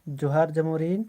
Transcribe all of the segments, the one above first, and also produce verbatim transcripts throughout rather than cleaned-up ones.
जोहार जमोरिन।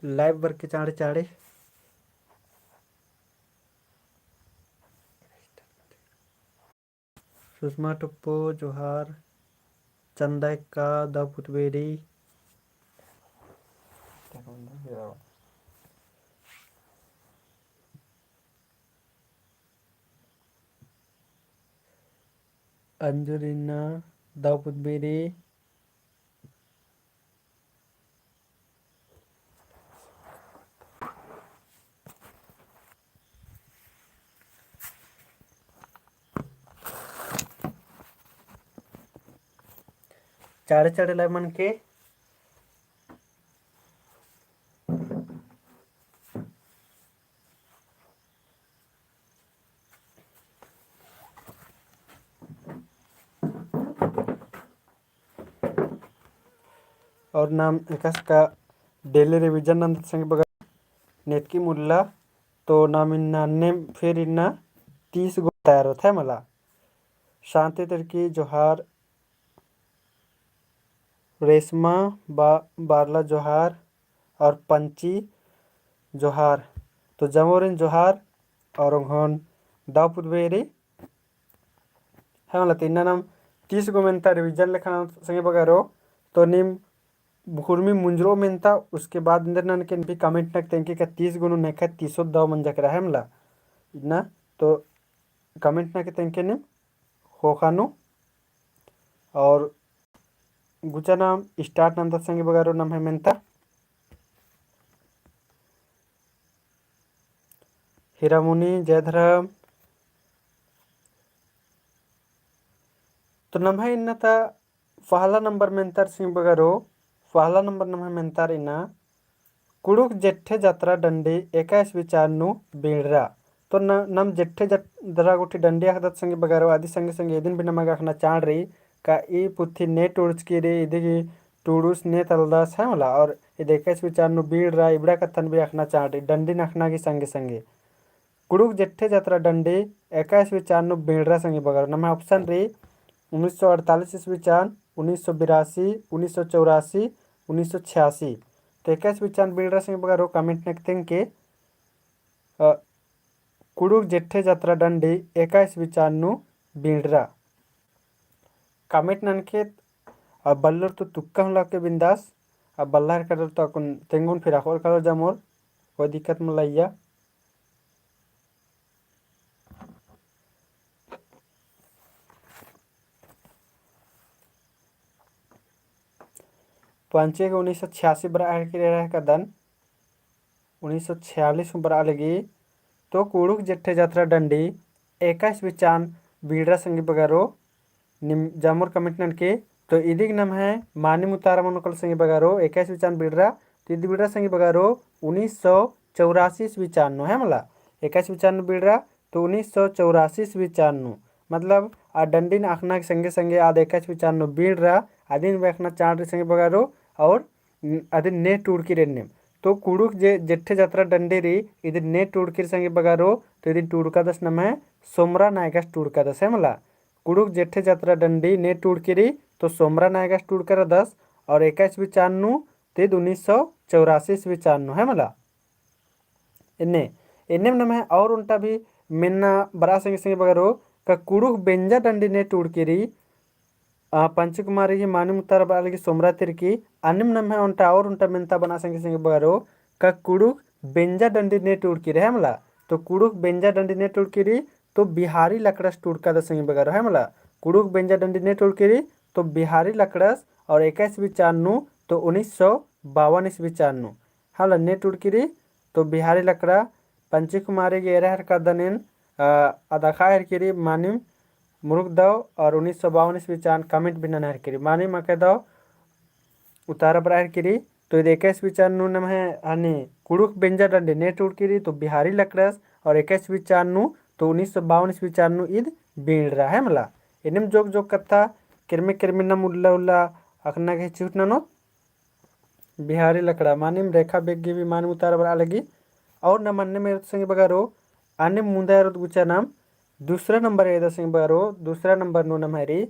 Live बरके चाँड़े चाँड़े। सुषमा टुप्पो जोहार, चंदा एक्का, दव पुतबेरी, अंजुरिना, दव पुतबेरी। चाँड़े चाँड़े live मन के। और नाम एकासे का daily revision नंदत संगी बगर नेतकी मुल्ला, तो नाम इन्ना अन्ने फिर इन्ना तीस गो तैयार होता है मला। शांति तिर्की जोहार, रेशमा बा-, बारला जोहार और पंची जोहार। तो जमोरिन जोहार और ओंघोन दव पुतबेरी। है मला, तो इन्ना नाम तीस गो मेन्ता revision लेखा नंदत संगी बगरो, तो नीम भुरमी मुंजरो मेन्ता, उसके बाद एन्देर ननके भी comment नक तेंगके का तीस गो नू नेखा तीसो दव मंजा केरा है मला। इन्ना तो comment नक तेंगके नीम ख़ोख़ा नू। और गुचा नाम start नंदत संगी बगरो नम्है मेन्ता। हीरामुनी, जय धरम। तो नम्है इन्ना ता पहला नंबर मेन्तार संगी बगरो, पहला नंबर नम्है मेन्तार इन्ना कुँड़ुख़ जेठे जतरा डंडी एका ईस्वी चान नू बीड़रा। तो न-, नम जेठे जतरा गुट्ठी डंडी अख़दत संगी बगरो, अदी संगे संगे इदिन भी नमा गे अख़ना चाड़ रई, का ई पुथी ने टूड़चकी रई, इदी गही टूड़ुस ने तलदस है मला, और इद एका ईस्वी चान नू बीड़रा, इबड़ा कत्थन भी अख़ना चाड़ रई, डंडीन अख़ना गही संगे संगे। कुँड़ुख़ जेठे जतरा डंडी एका ईस्वी चान नू बीड़रा संगी बगरो। नम्है option रई उन्नीस सौ अड़तालीस ईस्वी चान, उन्नीस सौ बिरासी, उन्नीस सौ चौरासी, उन्नीस सौ छियासी। तो एका ईस्वी चान बीड़रा संगी बगरो comment नक तेंगके, अ, कुँड़ुख़ जेठे जतरा डंडी एका ईस्वी चान नू बीड़रा। Comment ननके, अ, बल्लोर तो तुक्का हूँ लाके बिंदास, अ, बल्ला हेरकर तो अक्कुन तेंगोन फिर अख़ोर कालोर जमोर, कोई दिक्कत मल्ला अइय्या। पंचे के उन्नीस सौ छियासी बरआ हेरकी रअदन, उन्नीस सौ छियालीस हूँ बरआ लगी। तो कुँड़ुख़ जेठे जतरा डंडी एका ईस्वी चान बीड़रा संगी बगरो, नीम जमोर comment ननके। तो इदिग नम्है मानिम उतारा मनो कालो संगी बगरो, एका ईस्वी चान बीड़रा, तो इदी बीड़रा संगी बगरो उन्नीस सौ चौरासी ईस्वी चान नू है मला। एका ईस्वी चान नू बीड़रा, तो उन्नीस सौ चौरासी ईस्वी चान नू, मतलब आ डंडीन अख़ना के संगे संगे आद एका ईस्वी चान नू बीड़रा, अदिन भी अख़ना चाड़ रई संगी बगरो, और अदिन ने टूड़की रई नीम। तो कुँड़ुख़ जे जेठे जतरा डंडी रई, इदिन ने टूड़की रई संगी बगरो, तो इदिन टूड़कादस नम्है सोमरा नायगस टूड़कादस है मला। कुँड़ुख़ जेठे जतरा डंडी ने टूड़की रई, तो सोमरा नायगस टूड़कादस, और एका ईस्वी चान नू, तो इद उन्नीस सौ चौरासी ईस्वी चान नू है मला। एन्ने, एन्नेम नम्है और ओन्टा भी मेन्ना बरआ संगी संगी बगरो, का कुँड़ुख़ बेंजा डंडी ने टूड़की रई, आ, पंचकुमारी गही मानिम उतारा बरआ लगी सोमरा तिर्की। अन्नेम नम्है ओन्टा और ओन्टा मेन्ता बना संगी संगी बगरो, का कुँड़ुख़ बेंजा डंडी ने टूड़की रई है मला। तो कुँड़ुख़ बेंजा डंडी ने टूड़की रई, तो बिहारी लकड़स टूड़कादस संगी बगरो है मला। कुँड़ुख़ बेंजा डंडी ने टूड़की रई, तो बिहारी लकड़स, और एका ईस्वी चान नू, तो उन्नीस सौ बावन ईस्वी चान नू। है मला, ने टूड़की रई, तो बिहारी लकड़ा पंचकुमारी गे एरा हेरकादन एन, अ, अदख़ा हेरकी रई मानिम मुरुख दव और उन्नीस सौ बावन ईस्वी चान comment भी नना हेरकी रई। मानिम अकय दव उतारा बरआ हेलरकी रई। तो ईद इक्कीस विचार नू नम्है हनी कुँड़ुख़ बेंजा डंडी ने टूड़की रई, तो बिहारी लकड़स, और इक्कीस विचार नू तो उन्नीस सौ बावन विचार नू ईद बीड़रा है मला। एन्नेम जोक जोक कत्था किरमे किरमे नम उल्ला उल्ला अख़ना गे चिहुट ननोत। बिहारी लकड़ा मानिम रेखा बेग गही भी मानिम उतारा बरआ लगी। और नम अन्नेम एरदत संगी बगरो, अन्नेम मुन्दा एरदत गुचा नम दूसरा नंबर एरदत संगी बगरो, दूसरा नंबर नू नम्है रई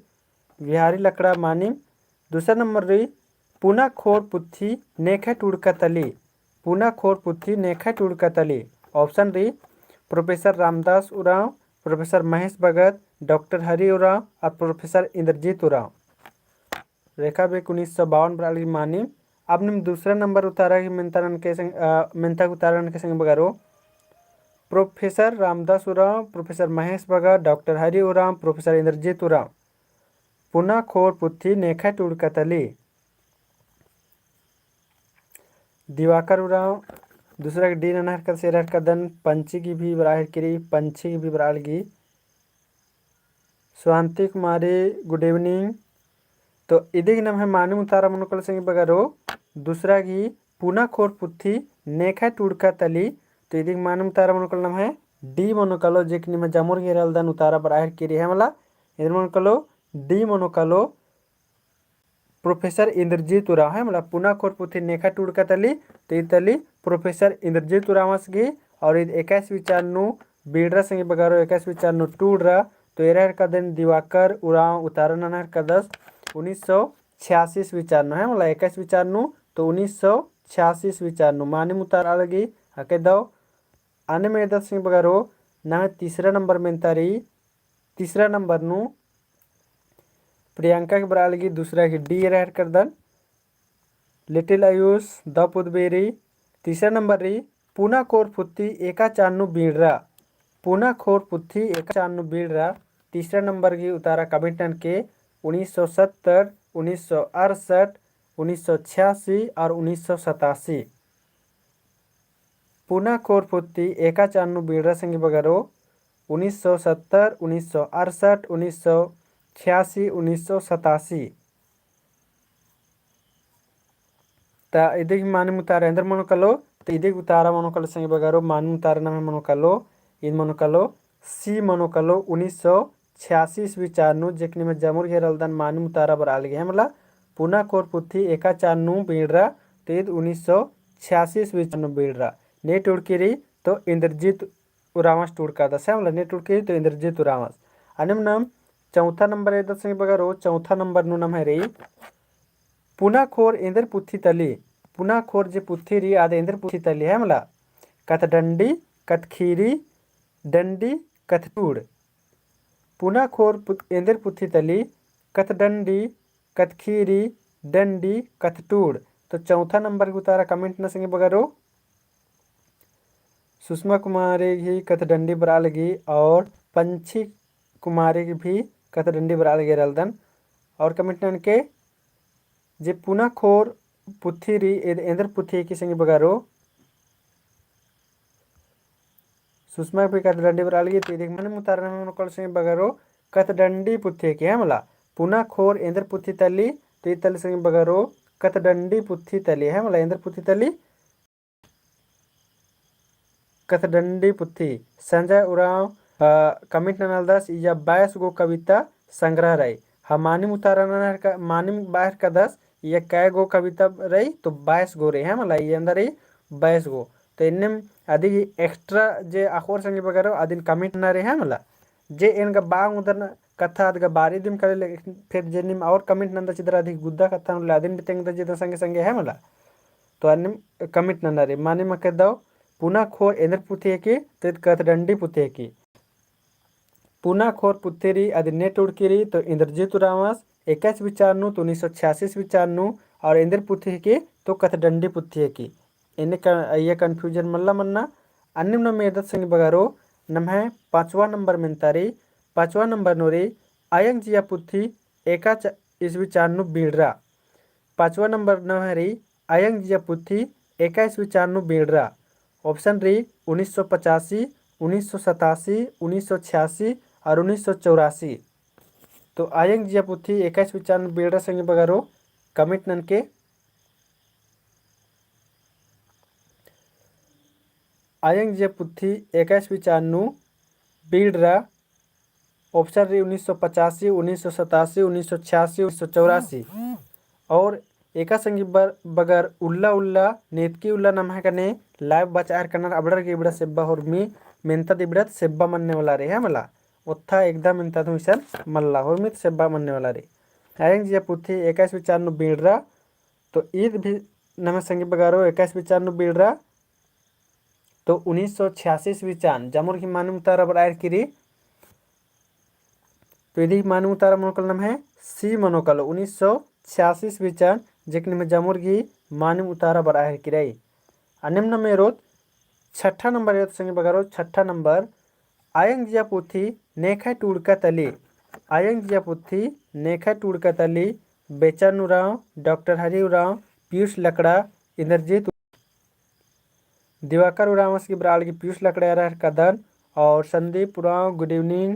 बिहारी लकड़ा मानिम दूसरा नंबर रई पुना खोर पुथी नेखय टूड़का तली, पुना खोर पुथी नेखय टूड़का तली। Option रई प्रोफेसर रामदास उराँव, प्रोफेसर महेश भगत, डॉक्टर हरि उराँव और प्रोफेसर इंद्रजीत उराँव। रेखा बेग उन्नीस सौ बावन बरआ लगी मानिम। अब नीम दूसरा नंबर उतारा की मेन्ता ननके संग, अ, मेन्ता उतारा ननके संगी बगरो। प्रोफेसर रामदास उराँव, प्रोफेसर महेश भगत, डॉक्टर हरि उराँव, प्रोफेसर इंद्रजीत उराँव। पुना खोर पुथी नेखय टूड़का तली। दिवाकर उराँव, दूसरा गे D नना हेलरकदस, एरा हेलरकदन, पंची गही भी बरआ हेलरकी रई, पंची गही भी बरआ लगी। स्वांति कुमारी, good evening। तो इदिग नम्है मानिम उतारा मनो कालो संगी बगरो, दूसरा गही पुना खोर पुथी नेखय टूड़का तली। तो इदिग मानिम उतारा मनो कालो नम्है D मनो कालो, जे कि निम्है जमुर गही एरा लगदन उतारा बरआ हेलरकी रई है मला। एन्देर मनो कालो, D मनो कालो, प्रोफेसर इंद्रजीत उराँव है मला। पुना खोर पुथी नेखय टूड़का तली, तो ईद तली प्रोफेसर इंद्रजीत उराँवस गही। और ईद इक्कीस विचार नू बीड़रा संगी बगरो, इक्कीस विचार नू टूड़रा। तो एरा हेलरकदन दिवाकर उराँव, उतारा नना हेलरकदस उन्नीस सौ छियासी विचार नू है मला, इक्कीस विचार नू तो उन्नीस सौ छियासी विचार नू। मानिम उतारा लगी, अके दव। अन्नेम एरदत संगी बगरो, नम्है तीसरा नंबर मेन्ता रई, तीसरा नंबर नू प्रियंका गही बरआ लगी, दूसरा गही D एरा हेलरकदन। लिटिल आयुष, दव पुदबेरी। तीसरा नंबर रई पुना खोर पुथी एका चान नू बीड़रा, पुना खोर पुथी एका चान नू बीड़रा। तीसरा नंबर गही उतारा comment ननके, उन्नीस सौ सत्तर, उन्नीस सौ अड़सठ, उन्नीस सौ छियासी और उन्नीस सौ सतासी। पुना खोर पुथी एका चान नू बीड़रा संगी बगरो, उन्नीस सौ सत्तर, उन्नीस सौ अड़सठ, उन्नीस सौ छियासी, उन्नीस सौ सतासी। त इदिग मानिम उतारा एन्देर मनो कालो, त इदिग उतारा मनो कालो संगी बगरो, मानिम उतारा नम्है मनो कालो, ईद मनो कालो, C मनो कालो, उन्नीस सौ छियासी ईस्वी चान नू, जे कि निम्है जमुर गही एरा लगदन मानिम उतारा बरआ लगी है मला, पुना खोर पुथी एका चान नू बीड़रा, तो ईद उन्नीस सौ छियासी ईस्वी चान नू बीड़रा। ने टूड़की रई तो इंद्रजीत उराँवस टूड़कादस है मला, ने टूड़की रई तो इंद्रजीत उराँवस। अन्नेम नम चौथा नंबर एरदत संगी बगरो, चौथा नंबर नू नम्है रई पुना खोर एन्देर पुथी तली, पुना खोर जे पुथी रई आद एन्देर पुथी तली है मला, कथडंडी, कथखीरी, डंडी, कथटूड़। पुना खोर पु-, एन्देर पुथी तली, कथडंडी, कथखीरी, डंडी, कथटूड़। तो चौथा नंबर गही उतारा comment नना संगी बगरो। सुषमा कुमारी गही कथडंडी बरआ लगी और पंछी कुमारी गही भी कथडंडी बरआ लगी एरा लगदन। और comment ननके जे पुना खोर पुथी रई एद-, एन्देर पुथी हेके संगी बगरो। सुषमा भी कथडंडी बरआ लगी, तो इदिग मानिम उतारा नम्है मनो कालो संगी बगरो, कथडंडी पुथी हेके है मला। पुना खोर एन्देर पुथी तली, तो ईद तली संगी बगरो, कथडंडी पुथी तली है मला, एन्देर पुथी तली। कथडंडी पुथी। संजय उराँव, अ, comment ननालदस, इय्या बाईस गो कविता संग्रह रई। हाँ, मानिम उतारा नना हेलरका-, मानिम बआ हेलरकदस, इय्या कै गो कविता रई, तो बाईस गो रई, है मला, इय्या एन्देर रई बाईस गो। तो एन्नेम अदिगही extra जे अख़ोर संगी बगरो, अदिन comment नना रई, है मला। जे एन गा बआ ओंगदन कत्था अदगा बारी दिम काली, लेकिन फिर जे नीम और comment नंदा चिदर अदिगही गुद्दा कत्था नू ले अदिन भी तेंगदा चिदर संगे संगे, है मला। तो अन्नेम comment नना रई, मानिम अके दव, पुना खोर एन्देर पुथी हेके, तो ईद कथडंडी पुथी हेके। पुना खोर पुथी रई, अदिन ने टूड़की रई, तो इंद्रजीत उराँवस, एका ईस्वी चान नू, तो उन्नीस सौ छियासी ईस्वी चान नू, और एन्देर पुथी हेके, तो कथडंडी पुथी हेके। एन्ने क-, अइय्या confusion मल्ला मन्ना। अन्नेम नम एरदत संगी बगरो, नम्है पाँचवा नंबर मेन्ता रई, पाँचवा नंबर नू रई, अयंग जिया पुथी एका च-, ईस्वी चान नू बीड़रा। पाँचवा नंबर नम्है रई, अयंग जिया पुथी एका ईस्वी चान नू बीड़रा। Option रई उन्नीस सौ पचासी, उन्नीस सौ सतासी, उन्नीस सौ छियासी और उन्नीस सौ चौरासी। तो अयंग जिया पुथी एका ईस्वी चान नू बीड़रा संगी बगरो comment ननके। आयंग जिया पुथी एकाईस विचार नू बीड़रा। Option रई उन्नीस सौ पचासी, उन्नीस सौ सतासी, उन्नीस सौ छियासी, उन्नीस सौ चौरासी। और एका संगी बर-, बगर उल्ला उल्ला नेतकी उल्ला नम्है कने live बचआ हेलरनर अबड़र गे इबड़ा सेब्बा होरमी मेन्ता दिबड़त सेब्बा मन्ने वाला रई है मला। ओत्था एकदम मेन्ता धुइसन मल्ला होरमी त सेब्बा मन्ने वाला रई। आयंग जिया पुथी एकाईस विचार नू बीड़रा। तो ईद भी नम्है संगी बगरो एकाईस विचार नू बीड़रा। तो उन्नीस सौ छियासी विचार जमुर की मानिम उतारा बरआ हेलरकी रई। तो इदी मानिम उतारा मनो कालो नम्है C मनो कालो उन्नीस सौ छियासी विचार जेक निम्है जमुर की मानिम उतारा बरआ हेलरकी रई। अन्नेम नम एरोत छठा नंबर एरोत संगी बगरो छठा नंबर आयंग जिया पुथी नेखय टूड़का तली। आयंग जिया पुथी नेखय टूड़का तली बेचन उराँव, डॉक्टर हरि उराँव, पीयूष लकड़ा, इंद्रजीत दिवाकर उराँवस गे बरआ लगी पीयूष लकड़ा एरा हेलरकदन और संदीप उराँव, good evening।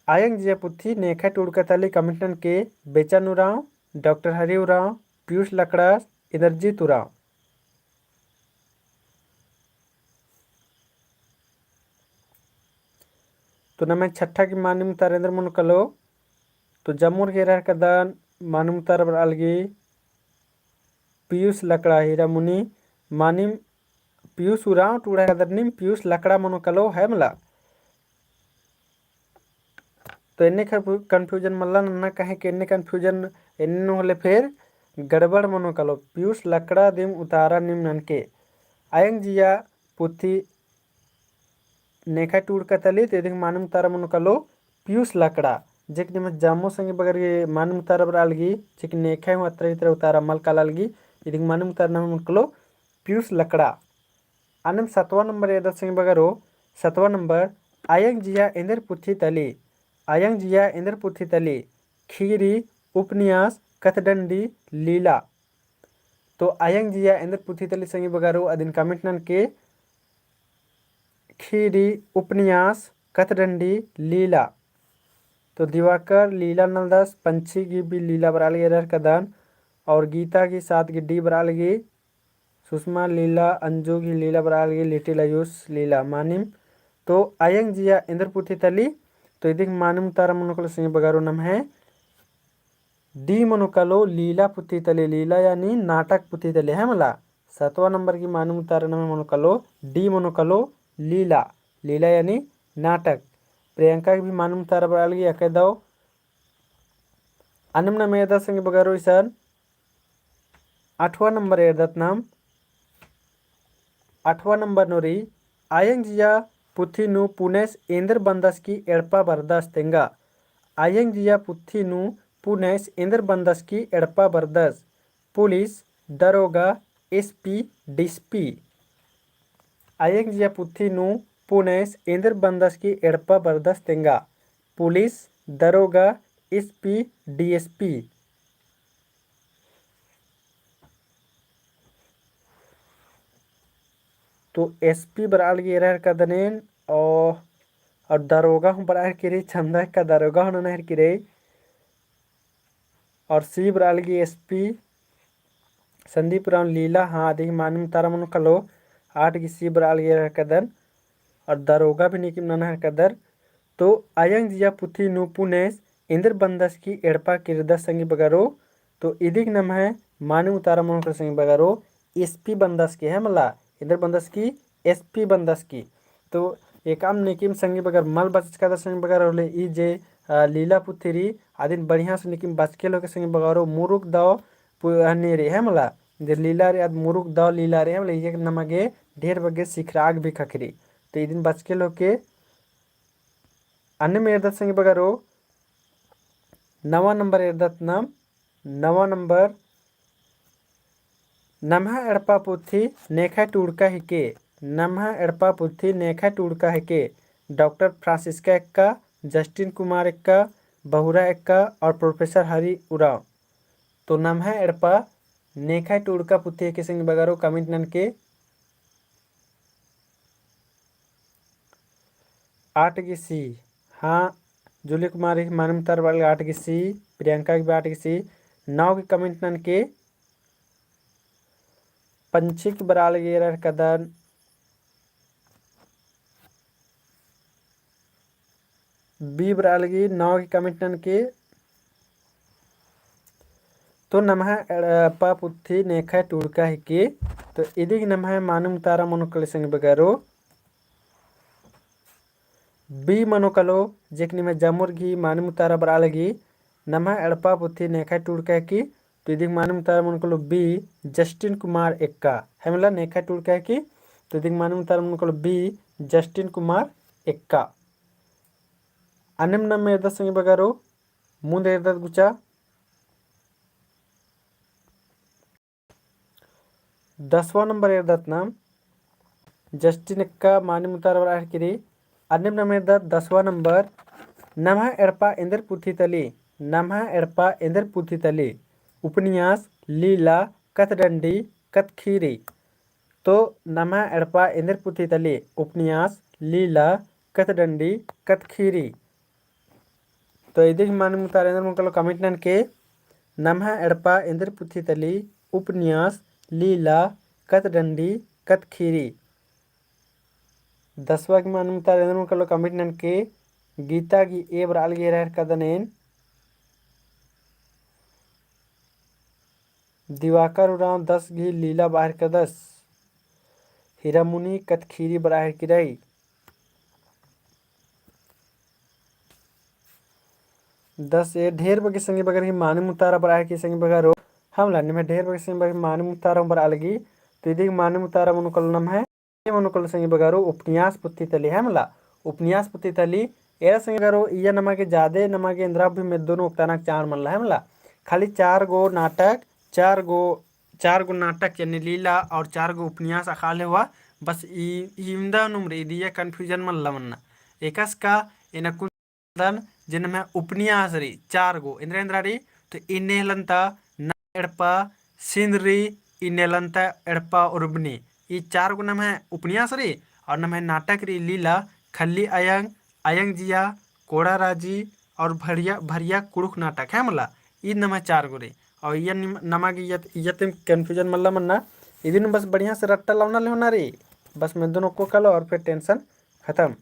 आयंग जिया पुथी नेखय टूड़का तली comment नन के बेचन उराँव, डॉक्टर हरि उराँव, पीयूष लकड़ा, इंद्रजीत उराँव। तो नम्है छठा की मानिम उतारा एन्देर मनो कालो। तो जमुर गे एरा हेलरकदन मानिम उतारा बरआ लगी पीयूष लकड़ा हीरामुनी मानिम पीयूष उराँव टूड़ा हेलरकदर नीम पीयूष लकड़ा मनो कालो है मला। तो एन्ने ख-, confusion मल्ला नन्ना काहे के एन्ने confusion एन्ने नू होले फेर गड़बड़ मनो कालो। पीयूष लकड़ा दिम उतारा नीम ननके। आयंग जिया पुथी नेखय टूड़का तली, तो इदिक मानिम उतारा मनो कालो पीयूष लकड़ा। जेक निम्है जम्मो संगी बगर गे मानिम उतारा बरआ लगी, जेक नेखय हूँ अतरा इतरा उतारा मल काला लगी, इदिक मानिम उतारा नम्है मनो कालो पीयूष लकड़ा। अन्नेम सतवा नंबर एदत संगी बगरो, सतवा नंबर, आयंग जिया एन्देर पुथी तली, आयंग जिया एन्देर पुथी तली, खीरी, उपन्यास, कथडंडी, लीला। तो आयंग जिया एन्देर पुथी तली संगी बगरो अदिन comment ननके खीरी, उपन्यास, कथडंडी, लीला। तो दिवाकर लीला नलदस, पंछी गी भी लीला बरआ लगी एरा हेलरकदन, और गीता गी सात गी D बरआ लगी, सुषमा लीला, अंजू गी लीला बरआ लगी, लिटिल आयुष लीला मानिम। तो आयंग जिया एन्देर पुथी तली, तो इदिक मानिम उतारा मनो कालो संगी बगरो नम्है D मनो कालो लीला पुथी तली, लीला यानी नाटक पुथी तली है मला। सतवा नंबर की मानिम उतारा नम्है मनो कालो D मनो कालो लीला, लीला यानी नाटक। प्रियंका की भी मानिम उतारा बरआ लगी अकय दव। अन्नेम नम एरदत संगी बगरो इसन आठवाँ नंबर एरदत नम। आठवाँ नंबर नू रई, आयंग जिया पुथी नू पुनेस एन्देर बन्दस की एड़पा बरदस तेंगा। आयंग जिया पुथी नू पुनेस एन्देर बन्दस की एड़पा बरदस। पुलिस, दरोगा, एसपी, डीएसपी। आयंग जिया पुथी नू पुनेस एन्देर बन्दस की एड़पा बरदस तेंगा। पुलिस, दरोगा, एसपी, डीएसपी। तो एसपी बरआ लगी एरा हेरकदन एन, और, और दरोगा हूँ बरआ हेरकी रई, चंदा एक्का दरोगा हूँ नना हेरकी रई। और सी बरआ लगी एसपी संदीप उराँव लीला, हाँ, अदिक मानिम उतारा मनो कालो, आठ गी सी बरआ लगी एरा हेरकदन, और दरोगा भी नीकिम नना हेरकदर। तो आयंग जिया पुथी नू पुनेस एन्देर बन्दस की एड़पा किर्रदस संगी बगरो, तो इदिक नम्है मानिम उतारा मनो कालो संगी बगरो, एसपी बन्दस की है मला, एन्देर बन्दस की एसपी बन्दस की। तो एकअम नीकिम संगी बगर मल बचचकादर संगी बगर होले ई जे, अ, लीला पुथी रई, अदिन बढ़िया से नीकिम बचके लोके संगी बगरो मुरुक दव पु-, हनी रई है मला, जे लीला रई अद मुरुक दव लीला रई है मला, इय्या नमा गे ढेर बग्गे सिखरआ गे भी ख़क्खरई। तो इदिन बचके लोके अन्नेम एरदत संगी बगरो, नवा नंबर एरदत नम, नवा नंबर, नम्है एड़पा पुथी नेखय टूड़का हिके, नम्है एड़पा पुथी नेखय टूड़का हिके, डॉक्टर फ्रांसिस्का एक्का, जस्टिन कुमार एक्का, बहुरा एक्का और प्रोफेसर हरि उराँव। तो नम्है एड़पा नेखय टूड़का पुथी हिके संगी बगरो comment ननके। आठ गी सी, हाँ, जूली कुमारी मानिम उतारा बरआ लगी आठ गी सी, प्रियंका गी भी आठ गी सी, नौ गी comment ननके। पंछी की बरआ लगी एरा हेरकदन। B बरआ लगी नौ की comment ननके। तो नम्है एड़पा पुथी नेखय टूड़का हिकी। तो इदिग नम्है मानिम उतारा मनो कलो संगी बगरो। B मनो कलो, जेक निम्है जमुर गही मानिम उतारा बरआ लगी, नम्है एड़पा पुथी नेखय टूड़का हिकी। तो इदिग मानिम उतारा मनो कलो B, जस्टिन कुमार एक्का। है मला नेखय टूड़का हिकी। तो इदिग मानिम उतारा मनो कलो B, जस्टिन कुमार एक्का। अन्नेम नम एरदत संगी बगरो, मुन्द एरदत गुचा। दसवाँ नंबर एरदत नम, जस्टिन एक्का मानिम उतारा बरआ हेरकी रई। अन्नेम नम एरदत दसवाँ नंबर, नम्है एड़पा एन्देर पुथी तली, नम्है एड़पा एन्देर पुथी तली, उपन्यास, लीला, कथडंडी, कथख़ीरी। तो नम्है एड़पा एन्देर पुथी तली, उपन्यास, लीला, कथडंडी, कथख़ीरी। तो इदिग मानिम उतारा एन्देर मनो कलो comment ननके, नम्है एड़पा एन्देर पुथी तली, उपन्यास, लीला, कथडंडी, कथख़ीरी। दसवाँ गही मानिम उतारा एन्देर मनो कलो comment ननके, गीता गही A बरआ लगी एरा हेरकदन एन। दिवाकर उराँव दस गही लीला बरआ हेरकदस। हीरामुनी कथख़ीरी बरआ हेरकी रई। दस A ढेर बग्गे संगी बगर गही मानिम उतारा बरआ हेरकी संगी बगरो। है मला निम्है ढेर बग्गे संगी बगर गही मानिम उतारा बरआ लगी। तो इदिग मानिम उतारा मनो कलो नम्है मनो कलो संगी बगरो उपन्यास पुथी तली, है मला। उपन्यास पुथी तली एरा संगी बगरो, इया नमा गे जादे नमा गे एन्दरा भी मेद्दो नू ओक्ताना चाड़ मल्ला, है मला। खाली चार गो नाटक, चार गो, चार गो नाटक यानी लीला और चार गो उपन्यास अख़ाले हुआ। बस ई, ई इवंदा नुम रई, इदिया confusion मल्ला मन्ना। एकासे का एन अक्कुन दन जे नम्है उपन्यास रई चार गो, एन्दरा एन्दरा रई, तो इन्ने लन्ता नम्है एड़पा सिंदरी, इन्ने लन्ता एड़पा उर्बनी। ई चार गो नम्है उपन्यास रई और नम्है नाटक रई लीला, खल्ली अयंग, अयंग जिया, कोड़ा राजी और भरिया, भरिया कुँड़ुख़ नाटक, है मला। ई नम्है चार गो रई। और इया निम-, नमा गे इया, इया तेम confusion मल्ला मन्ना। इदिन बस बढ़िया से रट्टा लवना लेवना रई। बस मेद्दो नू ओक्को कलो और फिर tension खतम।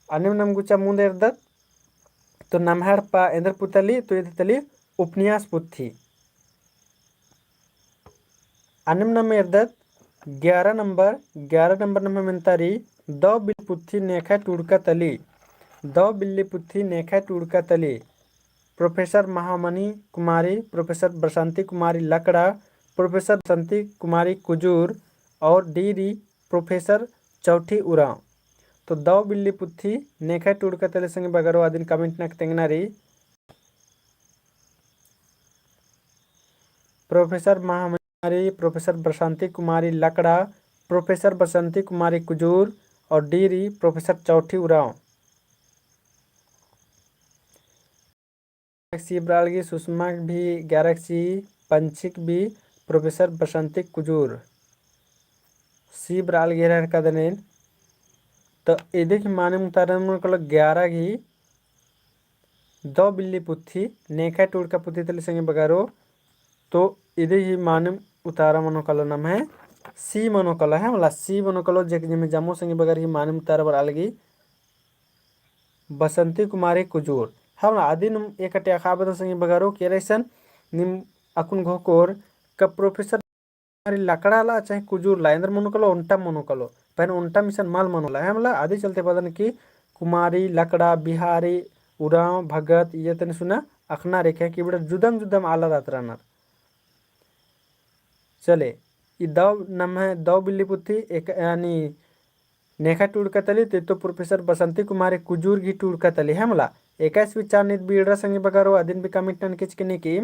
अन्नेम नम गुचा मुन्द एरदत, तो नम्है एड़पा एन्देर पुथी तली, तो इदी तली उपन्यास पुथी। अन्नेम नम एरदत ग्यारह नंबर, ग्यारह नंबर नम्है मेन्ता रई दव बिल्ली पुथी नेखय टूड़का तली, दव बिल्ली पुथी नेखय टूड़का तली। Professor महामणि कुमारी, Professor बसंती कुमारी लकड़ा, Professor बसंती कुमारी कुजूर और D रई Professor चौठी उराँव। तो दव बिल्ली पुथी नेखय टूड़का तली संगी बगरो अदिन comment ननके तेंगना रई। Professor महामणि कुमारी, Professor बसंती कुमारी लकड़ा, Professor बसंती कुमारी कुजूर और D रई Professor चौठी उराँव। C बरआ लगी सुषमा भी ग्यारह C, पंछी भी Professor बसंती कुजूर। C बरआ लगी एरा हेरकदन एन। तो इदी गही मानिम उतारा मनो कलो ग्यारह गही दव बिल्ली पुथी नेखय टूड़का पुथी तली संगी बगरो। तो इदी गही मानिम उतारा मनो कलो नम्है C मनो कलो, है मला। C मनो कलो, जे जिम्मे जम्मो संगी बगर गही मानिम उतारा बरआ लगी बसंती कुमारी कुजूर। है मला, अदिन एकटे अख़ा बेद्दन संगी बगरो, केरा इसन नीम अक्कुन घोखोर का Professor कुमारी लकड़ा ला चाहे कुजूर ला, एन्देर मनो कलो, ओन्टा मनो कलो। पहें ओन्टा मिसन मल मनो ला, है मला, अदी चलते बअदन कि कुमारी, लकड़ा, बिहारी, उराँव, भगत, इय्या तनी सुना अख़ना रेखे कि इबड़ा जुदम जुदम आलर अतरअनर। चले, ई दव नम्है दव बिल्ली पुथी एक, यानी नेखय टूड़का तली, ते तो Professor बसंती कुमारी कुजूर गही टूड़का तली, है मला। एका ईस्वी चान नीद बीड़रा संगी बगरो, अदिन भी comment ननके चिकनी की।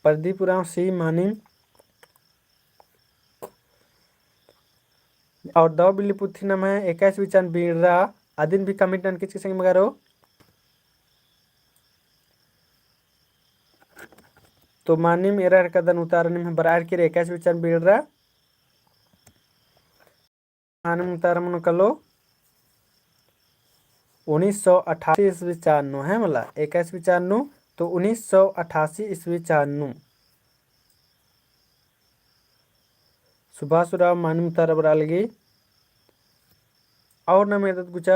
प्रदीप उराँव C मानिम। और दव बिल्ली पुथी नम्है एका ईस्वी चान बीड़रा, अदिन भी comment ननके चिकनी संगी बगरो। तो मानिम एरा हेरकदन उतारा निम्है बरआ हेरकी रई एका ईस्वी चान बीड़रा। मानिम उतारा मनो कलो उन्नीस सौ अट्ठासी ईस्वी चान नू, है मला, एका ईस्वी चान नू, तो उन्नीस सौ अट्ठासी ईस्वी चान नू। तो बास उराँव मानिम उतारा बरआ लगी। और नम एदत गुचा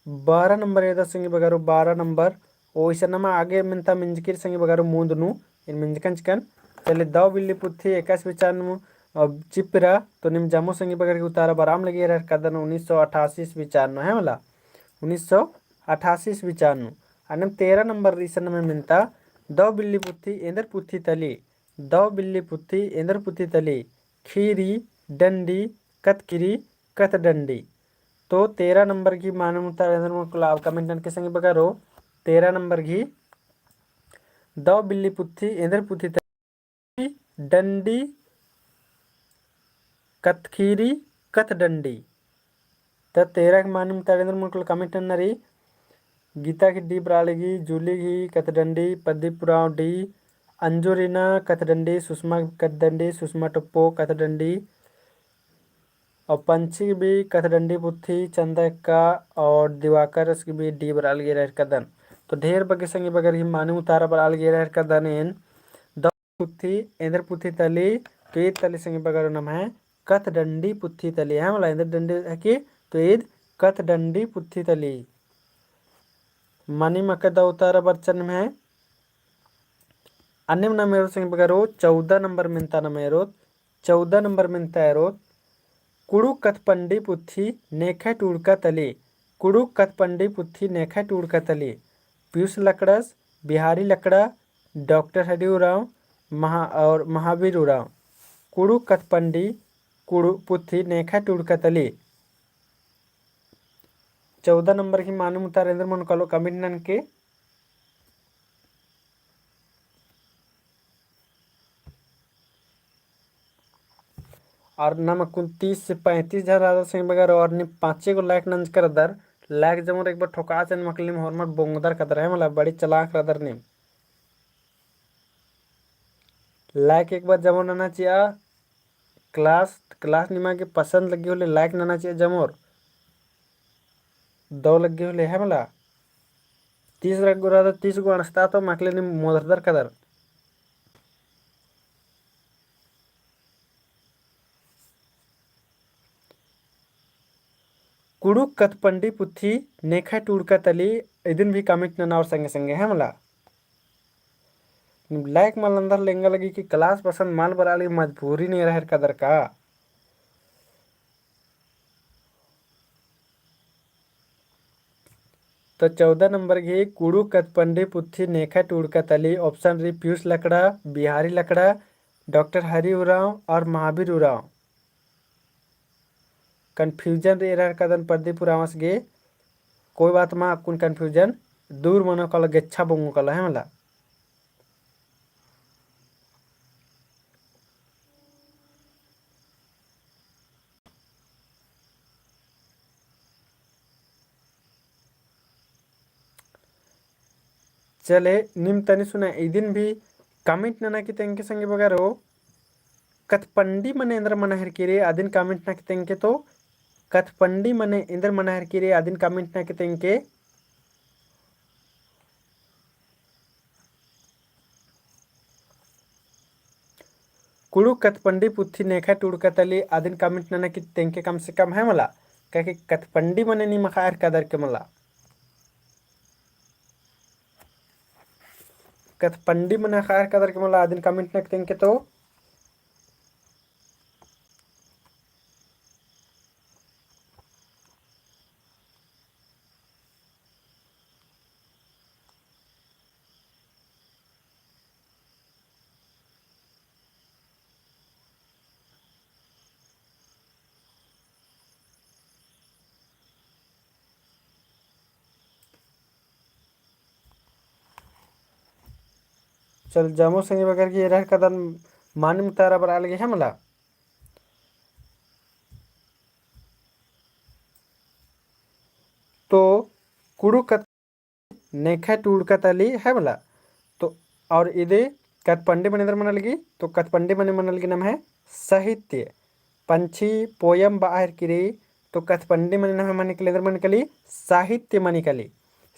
बारह नंबर एदत संगी बगरो, बारह नंबर। ओ इसन नमा आगे मेन्ता मिंजकी रई संगी बगरो मुन्द नू, एन मिंजकन चिकन। चले दव बिल्ली पुथी एकासे बिचार नू, अ, चिप्रा, तो नीम जम्मो संगी बगर गही उतारा बरआम लगी एरहर कादन उन्नीस सौ अठासी ईस्वी बिचार नू, है मला? उन्नीस सौ अठासी ईस्वी बिचार नू। अन्नेम तेरह नंबर इसन नमा मेन्ता दव बिल्ली पुथी एन्देर पुथी तली, दव बिल्ली पुथी एन्देर पुथी तली, खीरी, डंडी, कतखीरी, कतडंडी। तो तेरह नंबर गही मानिम उतारा एन्देर मुनकल comment ननके संगी बगरो, तेरह नंबर गही दव बिल्ली पुथी एन्देर पुथी तली, डंडी, कतखीरी, कतडंडी। त तेरह गही मानिम उतारा एन्देर मुनकल comment नन्ना रई। गीता गही D बरआ लगी, जूली गही कतडंडी, प्रदीप उराँव D, अंजोरिना कतडंडी, सुषमा कतडंडी, सुषमा टोप्पो कतडंडी, और पंछी गही भी कतडंडी पुथी, चंदा एक्का और दिवाकर गही भी D बरआ लगी एरहर कादन। तो ढेर बग्गे संगी बगर गही मानिम उतारा बरआ लगी एरहर कादन एन दव पुथी एन्देर पुथी तली, तो ईद तली संगी बगरो नम्है कतडंडी पुथी तली, है मला? एन्देर डंडी हिकी, तो ईद कतडंडी पुथी तली। मानिम अक्का दव उतारा बरचन नम्है। अन्नेम नम एरोत संगी बगरो चौदह नंबर मेन्ता नम एरोत, चौदह नंबर मेन्ता एरोत, कुँड़ुख़ कथपंडी पुथी नेखय टूड़का तली, कुँड़ुख़ कथपंडी पुथी नेखय टूड़का तली, पीयूष लकड़स, बिहारी लकड़ा, डॉक्टर हरि उराँव, महा-, और महावीर उराँव, कुँड़ुख़ कथपंडी, कुँड़ुख़ पुथी नेखय टूड़का तली। चौदह नंबर गही मानिम उतारा एन्देर मुनकल comment ननके। और नम अक्कुन तीस से पैंतीस झन रअदर संगी बगर, और नीम पाँचे गो like नंजकर रअदर, like जमोर एक बार ठोकाचन मकलिम होरमर बोंगदर कादर, है मला? बड़ी चालाक रअदर नीम। Like एक बार जमोर नना चिआ, class, class निमा गे पसंद लग्गी होले like नना चिआ जमोर। दव लग्गी होले है मला। तीस रअदर, तीस गो अंड़सता तो मकले नीम मोदरदर कादर। कुँड़ुख़ कथपंडी पुथी नेखय टूड़का तली, इदिन भी comment नना और संगे संगे है मला। Like मल नन्दर ले एंगा लगी कि class पसंद मल बरआ लगी, मजबूरी नू एरहर कादर का। तो चौदह नंबर गही कुँड़ुख़ कथपंडी पुथी नेखय टूड़का तली, option रई पीयूष लकड़ा, बिहारी लकड़ा, डॉक्टर हरि उराँव और महावीर उराँव। Confusion रई एरहर कादन प्रदीप उराँवस गे। कोई बात मा, अक्कुन confusion दूर मनो कालो, गेच्छा बोंगो कालो है मला। चले, नीम तनी सुना, इदिन भी comment नना की तेंके संगी बगरो, कथपंडी मने एन्दर मना हेरकी रई, अदिन comment नना की तेंके तो, कथपंडी मने एन्दर मना हेरकी रई, अदिन comment नना की तेंके। कुँड़ुख़ कथपंडी पुथी नेखय टूड़का तली, अदिन comment नना की तेंके कम से कम है मला, काहे कि कथपंडी मने नीम अख़आ हेरकादर के मला। कथपंडी मने अख़आ हेरकादर के मला, अदिन comment नना की तेंके तो। चल, जमो संगी बगर की एरहर कादन मानिम उतारा बरआ लगी है मला। तो कुँड़ुख़ कथपंडी नेखय टूड़का तली है मला। तो और इदे कथपंडी मने एन्दर मना लगी, तो कथपंडी मने मना लगी नम्है साहित्य, पंछी, poem बआ हेरकी रई, तो कथपंडी मने नम्है मने कली, एन्दर मने कली, साहित्य मने कली।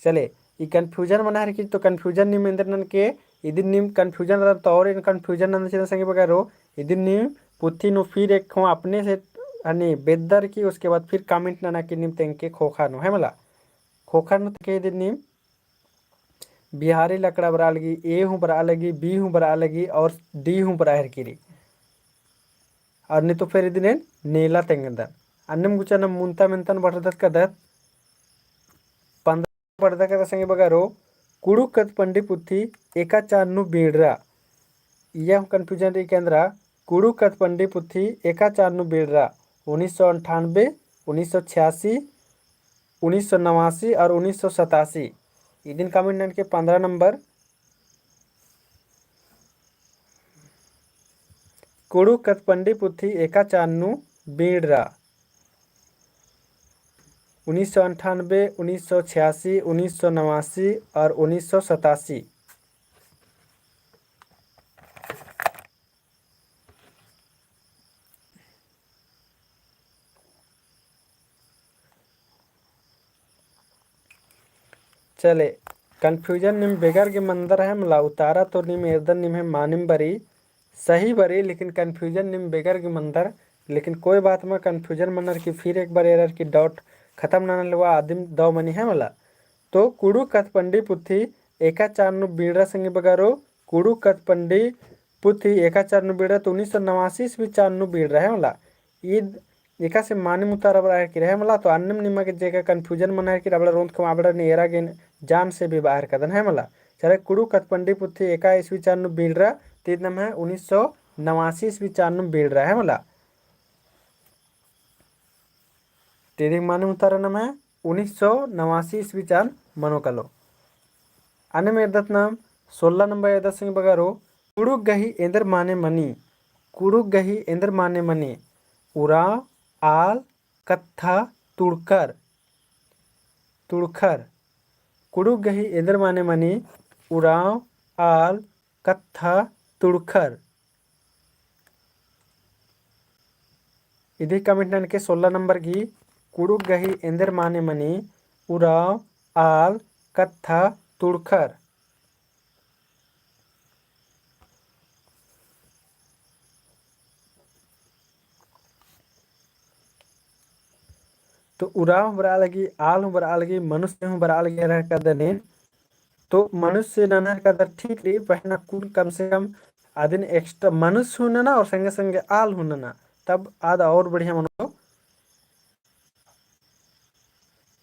चले, ई confusion मना हेरकी, तो confusion नीम एन्दर ननके, इदिन नीम confusion रअदर तो और एन confusion नंदर चिअदन संगी बगरो, इदिन नीम पुथी नू फिर एक हों अपने से हनी बेद्दर की, उसके बाद फिर comment नना की नीम तेंगके खोखा नू, है मला। खोखा नू तेंगके इदिन नीम बिहारी लकड़ा बरआ लगी, A हूँ बरआ लगी, B हूँ बरआ लगी और D हूँ बरआ हेरकी रई। और नी तो फिर इदिन एन नेला तेंगदन। अन्नेम गुचा नम मुन्ता मेन्तन बढ़दत कदत। पन्द्रह बढ़दत कदत संगी बगरो, कुँड़ुख़ कत्थपंडी पुथी एका चान नू बीड़रा। इया हूँ confusion रई केन्द्रा, कुँड़ुख़ कत्थपंडी पुथी एका चान नू बीड़रा, उन्नीस सौ अंठानबे, उन्नीस सौ छियासी, उन्नीस सौ नवासी और उन्नीस सौ सतासी। इदिन comment ननके पन्द्रह नंबर। कुँड़ुख़ कत्थपंडी पुथी एका चान नू बीड़रा, उन्नीस सौ अंठानबे, उन्नीस सौ छियासी, उन्नीस सौ नवासी और उन्नीस सौ सतासी। चले, confusion नीम बेगर गे मंदर है मला, उतारा तो नीम एरदन निम्है मानिम बरी, सही बरी, लेकिन confusion नीम बेगर गे मंदर। लेकिन कोई बात मा, confusion मनर की फिर एक बार एरर की doubt खतम नना लेवा आदिम दव मनी है मला। तो कुँड़ुख़ कत्थपंडी पुथी एका चान नू बीड़रा संगी बगरो, कुँड़ुख़ कत्थपंडी पुथी एका चान नू बीड़रा तो उन्नीस सौ नवासी ईस्वी चान नू बीड़रा है मला। ईद एकासे मानिम उतारा बरआ हेरकी रई है मला, तो अन्नेम निमा गे जेका confusion मना हेरकी रई, अबड़ा रोंद कम अबड़ा ने एरा गे जान से भी बआ हेरकदन है मला। चले, कुँड़ुख़ कत्थपंडी पुथी एका ईस्वी चान नू बीड़रा, तो ईद नम्है उन्नीस सौ नवासी ईस्वी चान नू बीड़रा है मला। तो इदिन मानिम उतारा नम्है उन्नीस सौ नवासी ईस्वी चान मनो कालो। अन्नेम एरदत नाम सोलह नंबर एरदत संगी बगरो, कुँड़ुख़ गही एन्देर माने मनी, कुँड़ुख़ गही एन्देर माने मनी, उराँव, आल, कत्था, तुड़खर, तुड़खर। कुँड़ुख़ गही एन्देर माने मनी, उराँव, आल, कत्था, तुड़खर। इदी comment ननके सोलह नंबर गही, कुँड़ुख़ गही एन्देर माने मनी, उराँव, आल, कत्था, तुड़खर। तो उराँव हूँ बरआ लगी, आल हूँ बरआ लगी, मनुष्य हूँ बरआ लगी रहर कदन एन। तो मनुष्य ननर कदर ठीक रई, पहें ना कुन कम से कम अदिन extra मनुष्य हूँ नना और संगे संगे आल हूँ नना, तब आद और बढ़िया मनो।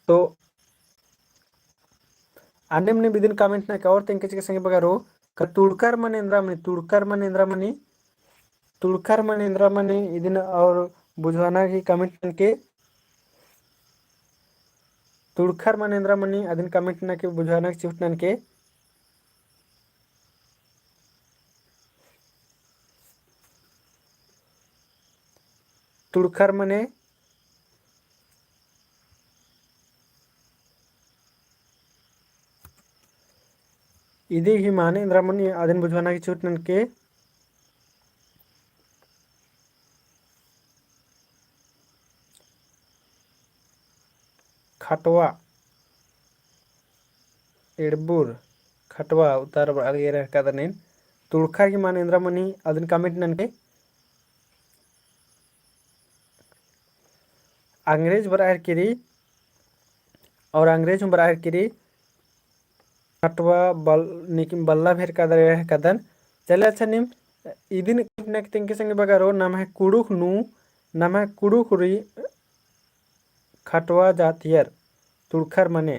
तो अन्नेम नीम इदिन comment ननके और तेंगके चिके संगी बगरो, का तुड़खर मने एन्दरा मनी, तुड़खर मने एन्दरा मनी, तुड़खर मने एन्दरा मनी, इदिन और बुझवाना की comment ननके। तुड़खर मने एन्दरा मनी, अदिन comment ननके बुझवाना की चिहुट ननके। तुड़खर मने इदी ही माने एन्दरा मनी, अदिन बुझवाना की चिहुट ननके। खटवा, इड़बुर, खटवा उतारा बरआ लगी रहर कदन एन। तुड़खर ही माने एन्दरा मनी, अदिन comment ननके। अंग्रेज बरआ हेरकी रई, और अंग्रेज हूँ बरआ हेरकी रई। खटवा बल-, नीकिम बल्ला भेर कादर रहर कदन। चले अच्छा नीम इदिन ननके तेंगके संगी बगरो, नम्है कुँड़ुख़ नू, नम्है कुँड़ुख़ रई खटवा जातियर, तुड़खर मने।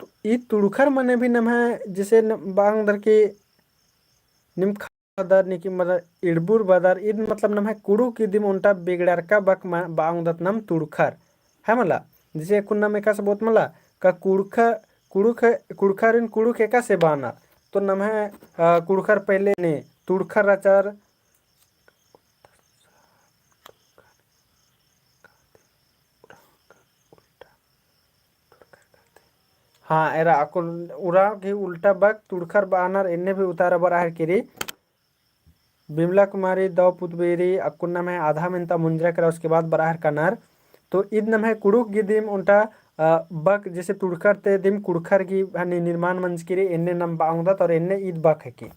तो ई तुड़खर मने भी नम्है जैसे न-, बांग दर के नीम खा बअदर नीकिम मतलब इड़बुर बअदर, ईद मतलब नम्है कुँड़ुख़ गही दिम ओन्टा बिगड़रका बक मा-, बआ ओंगदत नाम तुड़खर। है मला, जैसे अक्कुन नाम एकासे बओत मला, का कुँड़ुख़, कुँड़ुख़, कुँड़ुख़रिन कुँड़ुख़ एकासे बअनर। तो नम्है, अ, कुँड़ुख़र पहले ने तुड़खर रहचर। हाँ, एरा अक्कुन उराँव गही उल्टा बक तुड़खर बअनर, एन्ने भी उतारा बरआ हेरकी रई। बिमला कुमारी दव पुतबेरी अक्कुन नम्है आधा मेन्ता मुंजरा केरा, उसके बाद बरआ हेरकनर। तो ईद नम्है कुँड़ुख़ गही दिम ओन्टा अ, बक जैसे तुड़खर ती दिम कुँड़ुख़र गही हनी निर्माण मंजकी रई, एन्ने नाम बआ ओंगदत और एन्ने ईद बक हिकी।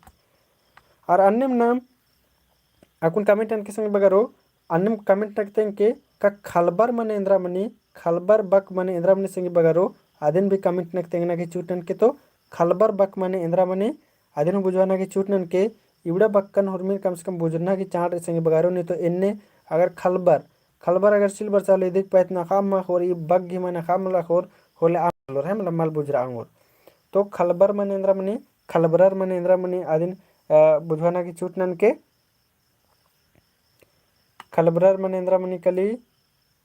और अन्नेम नाम अक्कुन comment ननके संगी बगरो, अन्नेम comment ननके तेंगके का खलबर मने एन्दरा मनी, खलबर बक मने एन्दरा मनी संगी बगरो, अदिन भी comment ननके तेंगना गही चिहुट ननके। तो खलबर बक मने एन्दरा मनी, अदिन हूँ बुझवाना गही चिहुट ननके। इबड़ा बक्कन हुरमिन कम से कम बुझना गही चाड़ रई संगी बगरो, नहीं तो एन्ने अगर खलबर, खलबर अगर सिल बरचा ले दिख पाइत ना काम मा खोर, ई बक गही मने काम ला खोर, होले आम लोर है, मतलब मल बुझरा आंगोर। तो खलबर मने एन्दरा मनी, खलबरर मने एन्दरा मनी, अदिन, अ, बुझवाना गही चिहुट ननके। खलबरर मने एन्दरा मनी कली,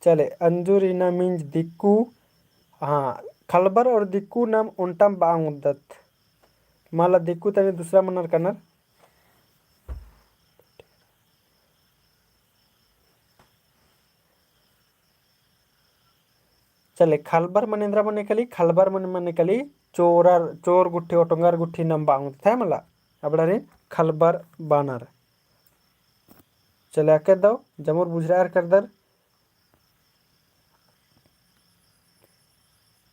चले, अंजुरिना means दिक्कु। हाँ, खलबर और दिक्कु नाम ओन्टाम बआ ओंगदत। मला दिक्कु तनी दूसरा मनर कनर। चले, खलबर मने एन्दरा मने कली, खलबर मने, मने कली चोरर, चोर गुट्ठी, ओटंगर गुट्ठी नाम बआ ओंगदत है मला। अबड़ारिन खलबर बानर। चले, अक्कु दव, जमुर बुझरार करदर।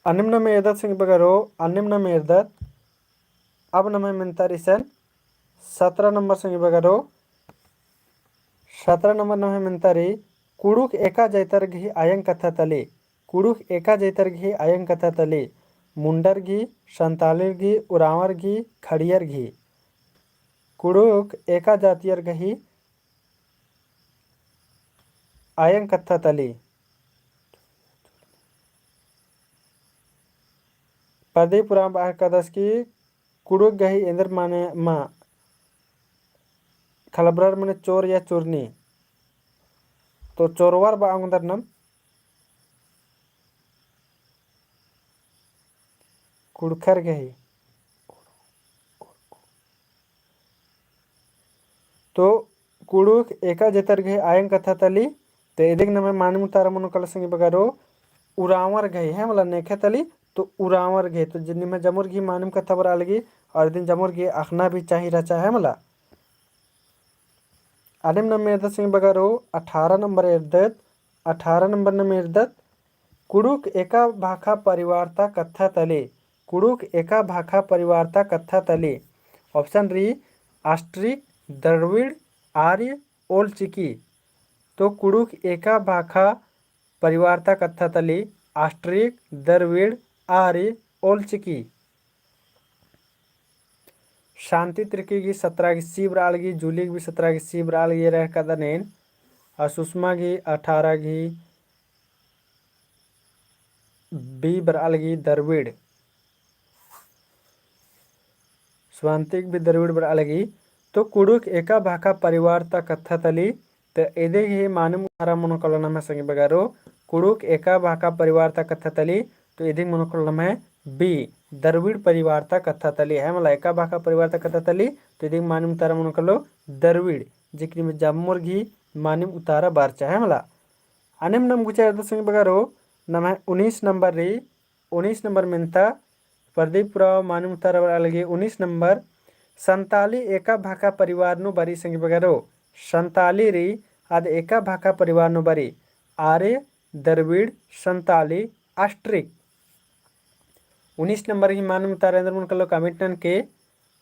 अन्नेम नाम एरदत संगी बगरो, अन्नेम नाम एरदत। अब नम्है मेन्ता रई इसन सतरा नंबर संगी बगरो, सतरा नंबर नम्है मेन्ता रई, कुँड़ुख़ एका जैतर गही अयंग कत्था तली, कुँड़ुख़ एका जैतर गही अयंग कत्था तली, मुंडर गही, संतालिर गही, उराँवर गही, खड़ियर गही, कुँड़ुख़ एका जातियर गही अयंग कत्था तली। प्रदीप उराँव बअर कादस कि कुँड़ुख़ गही एन्देर मने मा, खलबरर मने चोर या चोरनी। तो चोरवर बआ ओंगदर नाम कुँड़ुख़र गही। तो कुँड़ुख़ एका जैतर गही अयंग कत्था तली, तो इदिक नम्है मानिम उतारा मनो कालो संगी बगरो उराँवर गही, है मला नेखय तली, तो उराँवर गही, तो जे निम्है जमुर गही मानिम कत्था बरआ लगी, और इदिन जमुर गही अख़ना भी चाही रहचा, है मला। अन्नेम नाम एरदत संगी बगरो, अठारह नंबर एरदत, अठारह नंबर नाम एरदत, कुँड़ुख़ एका भाखा परिवार ता कत्था तली, कुँड़ुख़ एका भाखा परिवार ता कत्था तली। Option रई, ऑस्ट्रिक, द्रविड़, आर्य, ओल चिकी। तो कुँड़ुख़ एका भाखा परिवार ता कत्था तली, ऑस्ट्रिक, द्रविड़, आर्य, ओल चिकी। शांति तिर्की गही सतरा गही सी बरआ लगी, जूली गही भी सतरा गही सी बरआ लगी रहकदन एन, और सुषमा गही अठारह गही बी बरआ लगी द्रविड़। स्वांतिक भी द्रविड़ बरआ लगी। तो कुँड़ुख़ एका भाखा परिवार ता कत्था तली, तो इदिक ही मानिम उतारा मनो कालो नम्है संगी बगरो, कुँड़ुख़ एका भाखा परिवार ता कत्था तली, तो इदिक मनो कालो नम्है बी, द्रविड़ परिवार ता कत्था तली, है मला। एका भाखा परिवार ता कत्था तली, तो इदिक मानिम उतारा मनो कालो द्रविड़, जेकरी में जमुर गही मानिम उतारा बरचा, है मला। अन्नेम नाम गुचा एरदत संगी बगरो, नम्है उन्नीस नंबर रई, उन्नीस नंबर मेन्ता, प्रदीप उराँव मानिम उतारा बरआ लगी उन्नीस नंबर, संताली एका भाखा परिवार नू बरई संगी बगरो, संताली रई आद एका भाखा परिवार नू बरई, आर्य, द्रविड़, संताली, ऑस्ट्रिक। उन्नीस नंबर ही मानिम उतारा एन्देर मनो कालो comment ननके,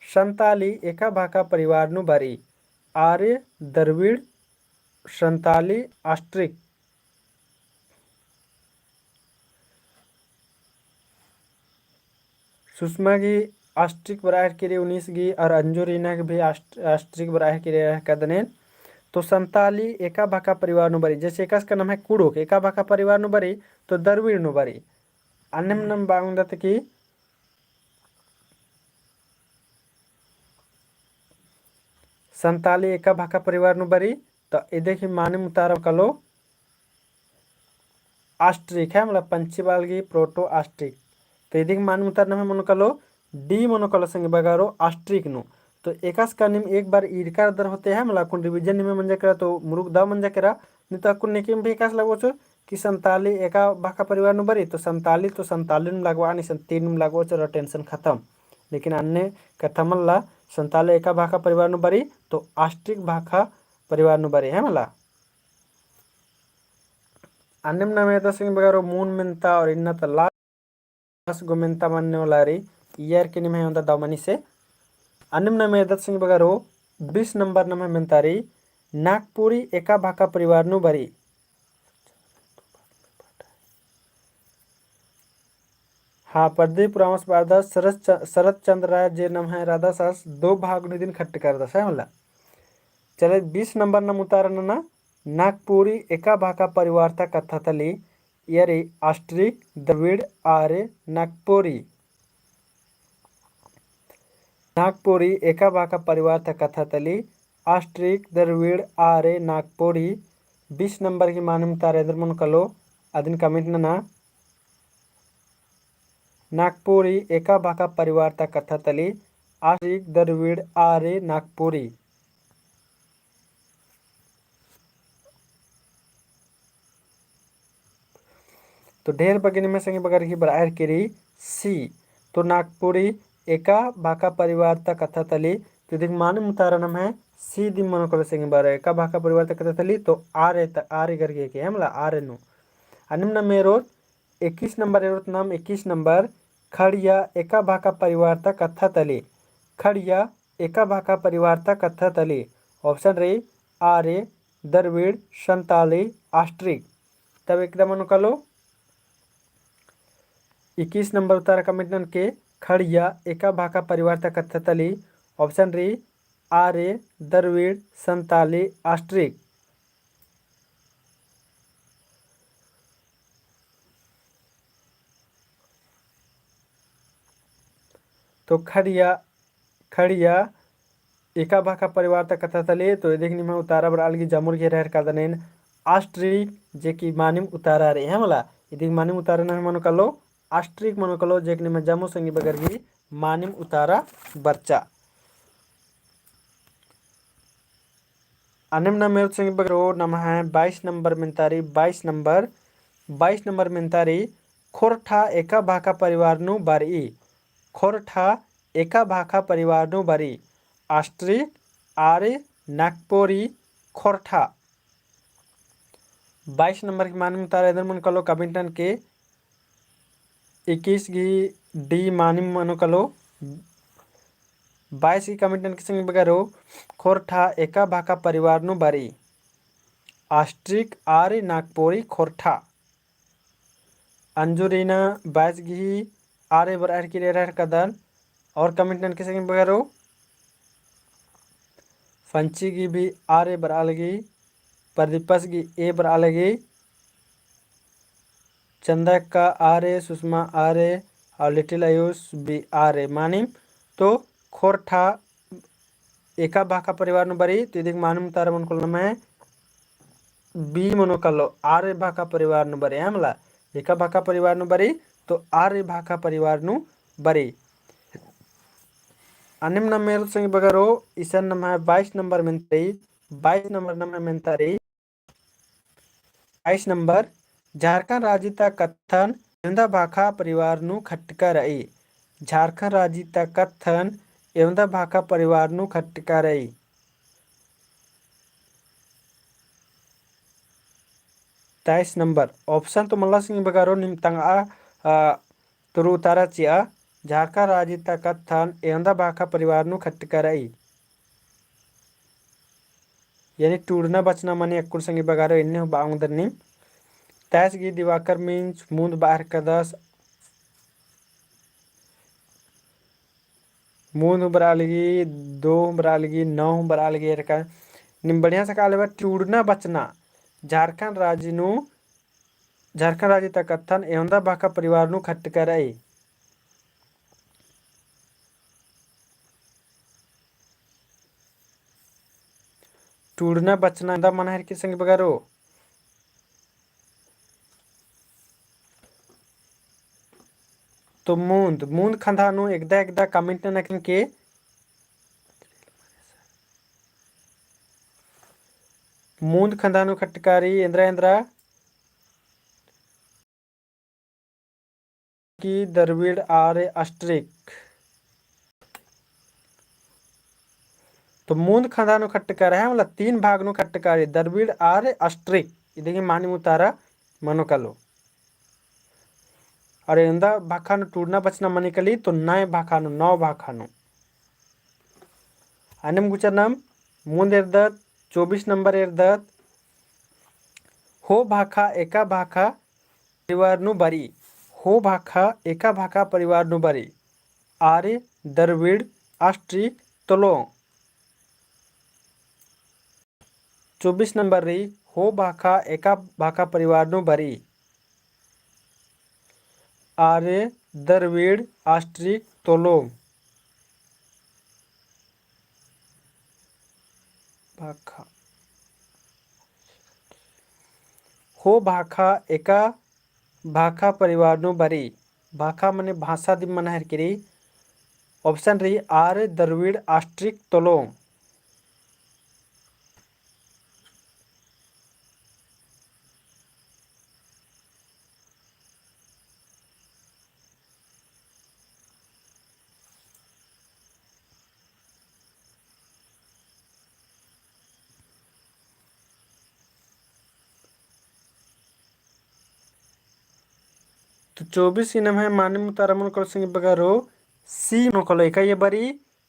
संताली एका भाखा परिवार नू बरई, आर्य, द्रविड़, संताली, ऑस्ट्रिक। सुषमा गही ऑस्ट्रिक बरआ हेलरकी रई उन्नीस गही, और अंजुरिना गही भी ऑस्ट-, ऑस्ट्रिक बरआ हेलरकी रई रहकदन एन। तो संताली एका भाखा परिवार नू बरई, जैसे एकासे का नम्है कुँड़ुख़ एका भाखा परिवार नू बरई, तो द्रविड़ नू बरई। अन्नेम नाम बआ ओंगदत कि संताली एका भाखा परिवार नू बरई, तो इदिक ही मानिम उतारा कालो ऑस्ट्रिक, है मला, पंछी बरआ लगी, प्रोटो ऑस्ट्रिक। तो इदिक मानिम उतारा नम्है मनो कालो डी मनो कालो संगी बगरो, ऑस्ट्रिक नू। तो एकासे का नीम एक बार ईरका रअदर होले, है मला, अक्कुन revision नीम मंजा केरा, तो मुरुक दव मंजा केरा, नहीं तो अक्कुन नेकिम भी एकासे लगोचो कि संताली एका भाखा परिवार नू बरई, तो संताली तो संताली नीम लगबआ, नहीं संताली नीम लगोचो, रओ tension खतम। लेकिन अन्ने कत्था मल्ला, संताली एका भाखा परिवार नू बरई, तो ऑस्ट्रिक भाखा परिवार नू बरई, है मला। अन्नेम नाम एरदत संगी बगरो मून मेन्ता और इन्ना ता last गो मेन्ता मन्ने वाला रई, इयर के निम्है ओन्दा दव मनी से। अन्नेम नाम एरदत संगी बगरो बीस नंबर नम्है मेन्ता रई, नागपुरी एका भाखा परिवार नू बरई। हाँ, प्रदीप उराँवस बअदस, शरत च-, शरत चंद्र राय जे नम्है रअदस आस दो भाग नू इदिन खट्ट करदस है मला। चले, बीस नंबर नम उतारा नना, नागपुरी एका भाखा परिवार ता कत्था तली, इयर रई ostrich, द्रविड़, आर्य, नागपुरी। नागपुरी एका भाखा परिवार ता कत्था तली, ostrich, द्रविड़, आर्य, नागपुरी। बीस नंबर की मानिम उतारा एन्देर मनो कालो, अदिन comment नना। नागपुरी एका भाखा परिवार ता कत्था तली, ostrich, द्रविड़, आर्य, नागपुरी। तो ढेर बग्गे निम्है संगी बगर गही बरआ हेलरकी रई C। तो नागपुरी एका भाखा परिवार ता कत्था तली, तो इदिक मानिम उतारा नम्है C दिम मनो कालो संगी बगर, एका भाखा परिवार ता कत्था तली, तो आर्य ता, आर्य गही के है मला, आर्य नू। अन्नेम नाम एरोत इक्कीस नंबर एरोत नाम, इक्कीस नंबर, खड़िया एका भाखा परिवार ता कत्था तली। खड़िया एका भाखा परिवार ता कत्था तली। Option रई आर्य, द्रविड़, संताली, ostrich। तब एकदा मनो कालो, इक्कीस नंबर उतारा comment ननके, खड़िया एका भाखा परिवार ता कत्था तली। Option रई आर्य, द्रविड़, संताली, ostrich। तो खड़िया, खड़िया एका भाखा परिवार ता कत्था तली, तो इदिक निम्है उतारा बरआ लगी जमुर घेरा हेलरकादन एन ostrich, जे कि मानिम उतारा रई है मला। इदिक मानिम उतारा नम्है मनो कालो, ostrich मनो कालो, जे कि निम्है जमुर संगी बगर गही मानिम उतारा बरचा। अन्नेम नाम एरोत संगी बगरो नम्है बाईस नंबर मेन्ता रई, बाईस नंबर, बाईस नंबर मेन्ता रई, खोरठा एका भाखा परिवार नू बरई। खोरठा एका भाखा परिवार नू बरई। Ostrich, आर्य, नागपुरी, खोरठा। बाईस नंबर की मानिम उतारा एन्देर मनो कालो comment ननके, इक्कीस गही D मानिम मनो कालो। बाईस गही comment ननके संगी बगरो, खोरठा एका भाखा परिवार नू बरई। Ostrich, आर्य, नागपुरी, खोरठा। अंजुरीना बाईस गही आर्य बरआ हेलरकी रई, एरा हेलरकादन। और comment ननके संगी बगरो, फंची गही भी आर्य बरआ लगी, प्रदीपस गही A बरआ लगी, चंदा अक्का आर्य, सुषमा आर्य और लिटिल आयुष भी आर्य मानिम। तो खोरठा एका भाखा परिवार नू बरई, तो इदिक मानिम उतारा मनो कालो नम्है B मनो कालो, आर्य भाखा परिवार नू बरई, है मला। एका भाखा परिवार नू बरई, तो आर्य भाखा परिवार नू बरई। अन्नेम नाम एरोत संगी बगरो, इसन नम्है बाईस नंबर मेन्ता रई, बाईस नंबर नम्है मेन्ता रई। बाईस नंबर, झारखंड राजी ता कत्थन एवंदा भाखा परिवार नू खट्टका रई। झारखंड राजी ता कत्थन एवंदा भाखा परिवार नू खट्टका रई। तेईस नंबर, option तो मल्ला संगी बगरो, नीम तंगआ, आ, तुरु उतारा चिआ, झारखंड राजी ता कत्थन एवंदा भाखा परिवार नू खट्टका रई। यानी टूड़ना बचना मनी अक्कुन संगी बगरो, एन्ने हूँ बआ ओंगदर नीम। तेईस गही दिवाकर मिंज, मूंद बआ हेलरकादस, मूंद हूँ बरआ लगी, दो हूँ बरआ लगी, नौ हूँ बरआ लगी, एरका। नीम बढ़िया से काले बा, टूड़ना बचना झारखंड राजी नू, झारखंड राजी ता कत्थन एवंदा भाखा परिवार नू खट्टका रई। टूड़ना बचना एवंदा मना हेलरकी संगी बगरो। तो मूंद, मूंद खंधा नू एकदा एकदा comment नना के, मूंद खंधा नू खट्टका रई एन्दरा एन्दरा। कि द्रविड़ आर ऑस्ट्रिक। तो मूंद खंधा नू खट्टका रई, मतलब तीन भाग नू खट्टका रई, द्रविड़ आर ऑस्ट्रिक। इदिगे मानिम उतारा मनो कालो। अरे एवंदा भाखा नू टूड़ना बचना मनी काली तो नौ भाखा नू, नौ भाखा नू। अन्नेम गुचा नाम मुन्द एरदत, चौबीस नंबर एरदत, हो भाखा एका भाखा परिवार नू बरी, हो भाखा एका भाखा परिवार नू बरी, आर्य, द्रविड़, आस्ट्रिक, तोलों। चौबीस नंबर रई, हो भाखा एका भाखा परिवार नू बरी, आर्य, द्रविड़, आस्ट्रिक, तोलों। भाखा। हो भाखा एका भाखा परिवार नू बरी। भाखा मने भाषा दिम मना हेरकी रई। Option रई आर्य, द्रविड़, आस्ट्रिक, तोलों। तो चौबीस गही नम्है मानिम उतारा मनो कालो संगी बगरो, C मनो कालो, एका ये बरी,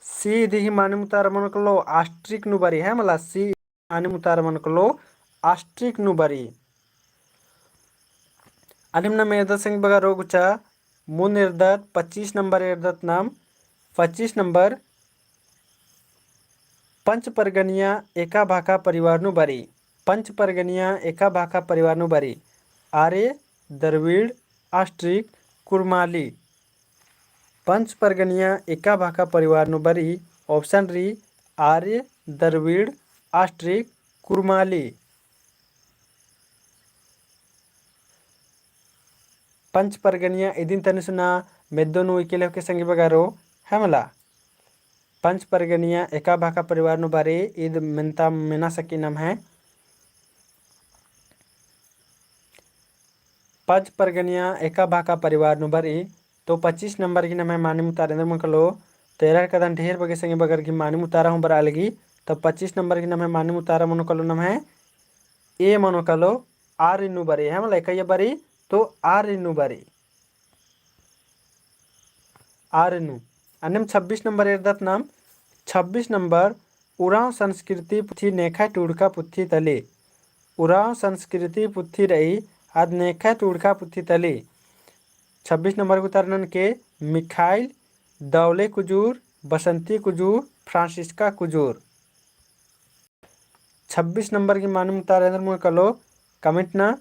C इदी ही मानिम उतारा मनो कालो, आस्ट्रिक नू बरी, है मला, C मानिम उतारा मनो कालो, आस्ट्रिक नू बरी। अन्नेम नाम एरदत संगी बगरो गुचा, मुन्द एरदत, पच्चीस नंबर एरदत नाम, पच्चीस नंबर, पंच परगनिया एका भाखा परिवार नू बरी। पंच परगनिया एका भाखा परिवार नू बरी। आर्य, द्रविड़, आस्ट्रिक, कुरमाली। पंच परगनिया एका भाखा परिवार नू बरी। Option रई आर्य, द्रविड़, आस्ट्रिक, कुरमाली। पंच परगनिया इदिन तनी सुना मेद्दो नू इकेले होके संगी बगरो, है मला। पंच परगनिया एका भाखा परिवार नू बरी, ईद मेन्ता मेना सकी नम्है। पंच परगनिया एका भाखा परिवार नू बरी, तो पच्चीस नंबर गही नम्है मानिम उतारा एन्देर मनो कालो, तो एरा हेरकादन ढेर बग्गे संगी बगर गही मानिम उतारा हूँ बरआ लगी, तो पच्चीस नंबर गही नम्है मानिम उतारा मनो कालो नम्है, A मनो कालो, आर्य नू बरी, है मला, एका ये बरी, तो आर्य नू बरी। आर्य नू। अन्नेम छब्बीस नंबर एरदत नाम, छब्बीस नंबर, उराँव संस्कृति पुथी नेखय टूड़का पुथी तली। उराँव संस्कृति पुथी रई, आद नेखय टूड़का पुथी तली। छब्बीस नंबर गही उतारा ननके, मिखाइल, दौले कुजूर, बसंती कुजूर, फ्रांसिस्का कुजूर। छब्बीस नंबर गही मानिम उतारा एन्देर मनो कालो, comment ना।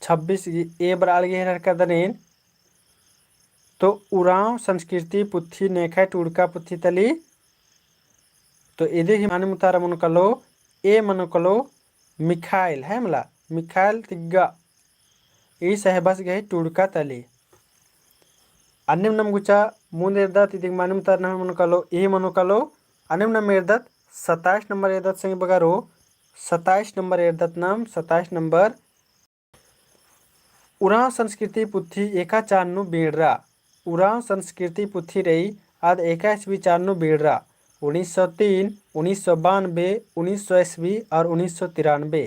छब्बीस गही A बरआ लगी हेरकादन एन। तो उराँव संस्कृति पुथी नेखय टूड़का पुथी तली। तो इदी ही मानिम उतारा मनो कालो, A मनो कालो, मिखाइल, है मला, मिखाइल तिग्गा। ई सहबस गही टूड़का तली। अन्नेम नाम गुचा मुन्द एरदत, इदी ही मानिम उतारा नम्है मनो कालो, A मनो कालो। अन्नेम नाम एरदत, सत्ताईस नंबर एरदत संगी बगरो, सत्ताईस नंबर एरदत नाम, सत्ताईस नंबर। उराँव संस्कृति पुथी एका चान नू बीड़रा। उराँव संस्कृति पुथी रई, आद एका ईस्वी चान नू बीड़रा। उन्नीस सौ तीन, उन्नीस सौ बानबे, उन्नीस सौ ईस्वी और उन्नीस सौ तिरानबे।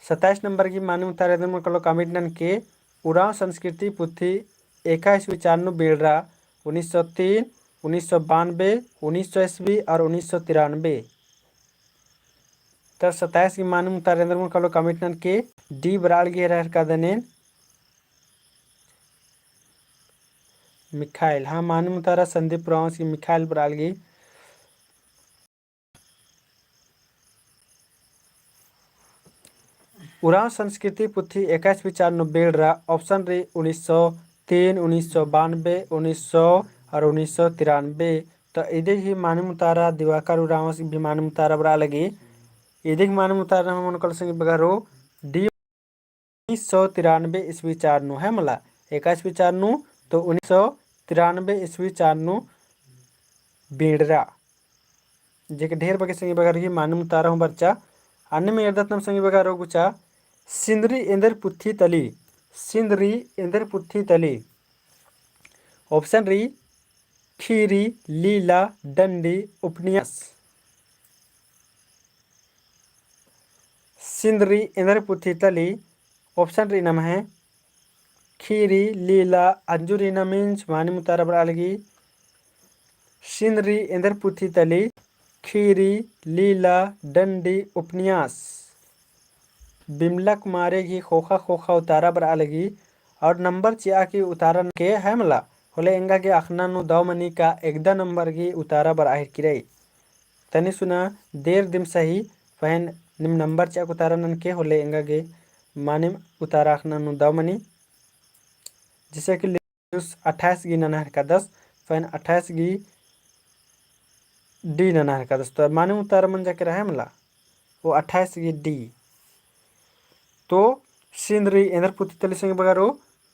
सत्ताईस नंबर गही मानिम उतारा एन्देर मनो कालो comment ननके, उराँव संस्कृति पुथी एका ईस्वी चान नू बीड़रा, उन्नीस सौ तीन, उन्नीस सौ बानबे, उन्नीस सौ ईस्वी और उन्नीस सौ तिरानबे। तो सत्ताईस गही मानिम उतारा एन्देर मनो कालो comment ननके, D बरआ लगी हेरकादन एन। मिखाइल, हाँ, मानिम उतारा संदीप उराँवस गही मिखाइल बरआ लगी। उराँव संस्कृति पुथी एका ईस्वी चान नू बीड़रा, option रई उन्नीस सौ तीन, उन्नीस सौ बानबे, उन्नीस सौ और उन्नीस सौ तिरानबे। तो इदी ही मानिम उतारा दिवाकर उराँवस गही मानिम उतारा बरआ लगी। इदी ही मानिम उतारा नम्है मनो कालो संगी बगरो, D उन्नीस सौ तिरानबे ईस्वी चान नू, है मला, एका ईस्वी चान नू, तो उन्नीस सौ तिरानबे ईस्वी चान नू बीड़रा। जेके ढेर बग्गे संगी बगर गही मानिम उतारा हूँ बरचा। अन्नेम एरदत नाम संगी बगरो गुचा, सिंदरी एन्देर पुथी तली, सिंदरी एन्देर पुथी तली। Option रई खीरी, लीला, डंडी, उपन्यास। सिंदरी एन्देर पुथी तली? Option रई नम्है खीरी, लीला, अंजुरी नमिंज, मानिम उतारा बरआ लगी। सिंदरी एन्देर पुथी तली? खीरी, लीला, डंडी, उपन्यास। बिमला कुमारी गही ख़ोख़ा ख़ोख़ा उतारा बरआ लगी और नंबर चिआ की उतारा ननके है मला, होले एंगा गे अख़ना नू दव मनी का एकदा नंबर गही उतारा बरआ हेलरकी रई। तनी सुना देर दिम सही, पहें नीम नंबर चिआ की उतारा ननके होले एंगा गे मानिम उतारा अख़ना नू दव मनी। जैसे कि अट्ठाईस गही नना हेलरकादस, पहें अट्ठाईस गही D नना हेलरकादस। तो मानिम उतारा मंजा केरा है मला, ओ अट्ठाईस गही D। तो सिंदरी एन्देर पुथी तली संगी बगरो,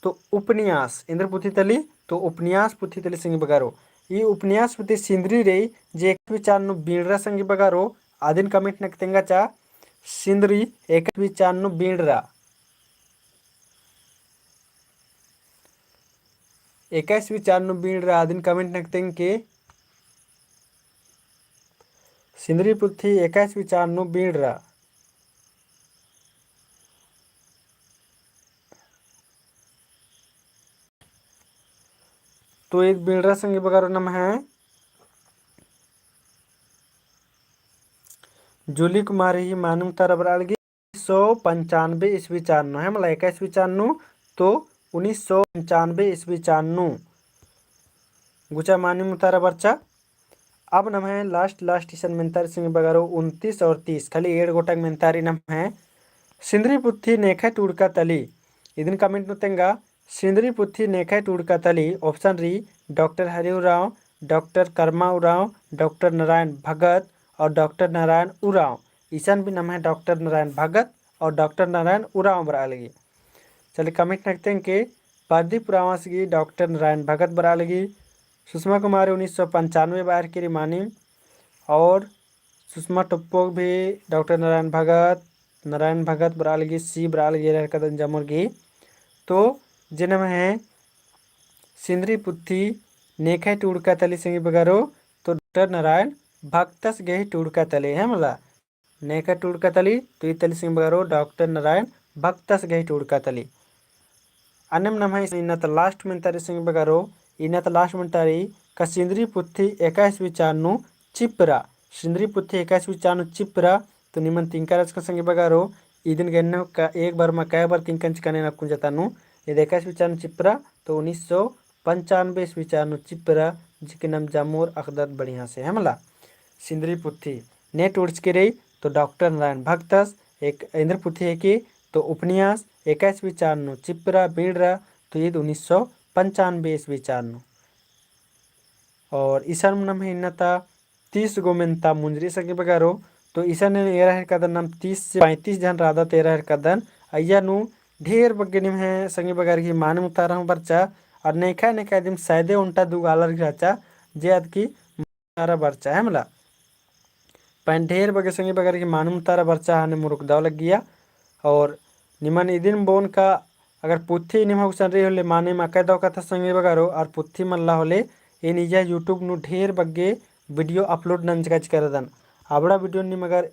तो उपन्यास। एन्देर पुथी तली? तो उपन्यास पुथी तली संगी बगरो। ई उपन्यास पुथी सिंदरी रई जे एकाइसवी चान नू बींड़रा संगी बगरो, अदिन comment नना गे तेंगा चा। सिंदरी एकाइसवी चान नू बींड़रा। एकाइसवी चान नू बींड़रा, अदिन comment नना गे तेंगके। सिंदरी पुथी एकाइसवी चान नू बींड़रा। तो ईद बींड़रा संगी बगरो नम्है जूली कुमारी ही मानिम उतारा बरआ लगी। उन्नीस सौ पंचानबे ईस्वी चान नू, है मला, एकाइसवी चान नू, तो उन्नीस सौ पंचानबे ईस्वी चान नू। गुचा मानिम उतारा बरचा। अब नम्है last, last इसन मेन्तारी संगी बगरो उनतीस और तीस, खाली एंड़ गोटंग मेन्तारी नम्है। सिंदरी पुथी नेखय टूड़का तली, इदिन comment नू तेंगा। सिंदरी पुथी नेखय टूड़का तली, option रई डॉक्टर हरि उराँव, डॉक्टर कर्मा उराँव, डॉक्टर नारायण भगत और डॉक्टर नारायण उराँव। इसन भी नम्है डॉक्टर नारायण भगत और डॉक्टर नारायण उराँव बरआ लगी। चले comment नना गे तेंगके। प्रदीप उराँवस गही डॉक्टर नारायण भगत बरआ लगी। सुषमा कुमारी उन्नीस सौ पंचानबे बअर की रई मानिम। और सुषमा टोप्पो भी डॉक्टर नारायण भगत, नारायण भगत बरआ लगी, C बरआ लगी, एरा हेलरकादन जमोर गही। तो जे नम्है सिंदरी पुथी नेखय टूड़का तली संगी बगरो, तो डॉक्टर नारायण भगतस गही टूड़का तली, है मला। नेखय टूड़का तली, तो ई तली संगी बगरो डॉक्टर नारायण भगतस गही टूड़का तली। अन्नेम नम्है इन्ना ता last मेन्तारी संगी बगरो, इन्ना ता last मेन्तारी का सिंदरी पुथी एकाइसवी चान नू चिप्रा। सिंदरी पुथी एकाइसवी चान नू चिप्रा, तो निमन तिंका रहचकन संगी बगरो, इदिन गे एन्ने का एक बार मा कै बार तिंकन चिकन एन अक्कुन जता नू, ईद एकाइसवी चान नू चिप्रा, तो उन्नीस सौ पंचानबे ईस्वी चान नू चिप्रा, जेके नाम जमोर अख़दत बढ़िया से, है मला। सिंदरी पुथी ने टूड़चकी रई, तो डॉक्टर नारायण भगतस, एक एन्देर पुथी हेके, तो उपन्यास, एकाइसवी चान नू चिप्रा बींड़रा, तो ईद उन्नीस सौ पंचानबे ईस्वी चान नू। और इसन नम्है इन्ना ता तीस गो मेन्ता मुंजरी संगी बगरो, तो इसन एरा हेलरकादन नाम तीस से पैंतीस जन रअदत एरा हेलरकादन, अइय्या नू ढेर बग्गे निम्है संगी बगर गही मानिम उतारा हूँ बरचा, और नेखय नेखय दिम सैदे ओन्टा दुगो आलर गही रहचा, जे अदकी उतारा बरचा है मला। पहें ढेर बग्गे संगी बगर गही मानिम उतारा बरचा हने मुरुक दव लग्गिया। और निमन इदिन बओन का अगर पुथी निम्है गुसन रई होले मानिम अकय दव कत्था संगी बगरो, और पुथी मल्ला होले एन इय्या YouTube नू ढेर बग्गे video upload नंजका चिचका रअदन। अबड़ा video निम अगर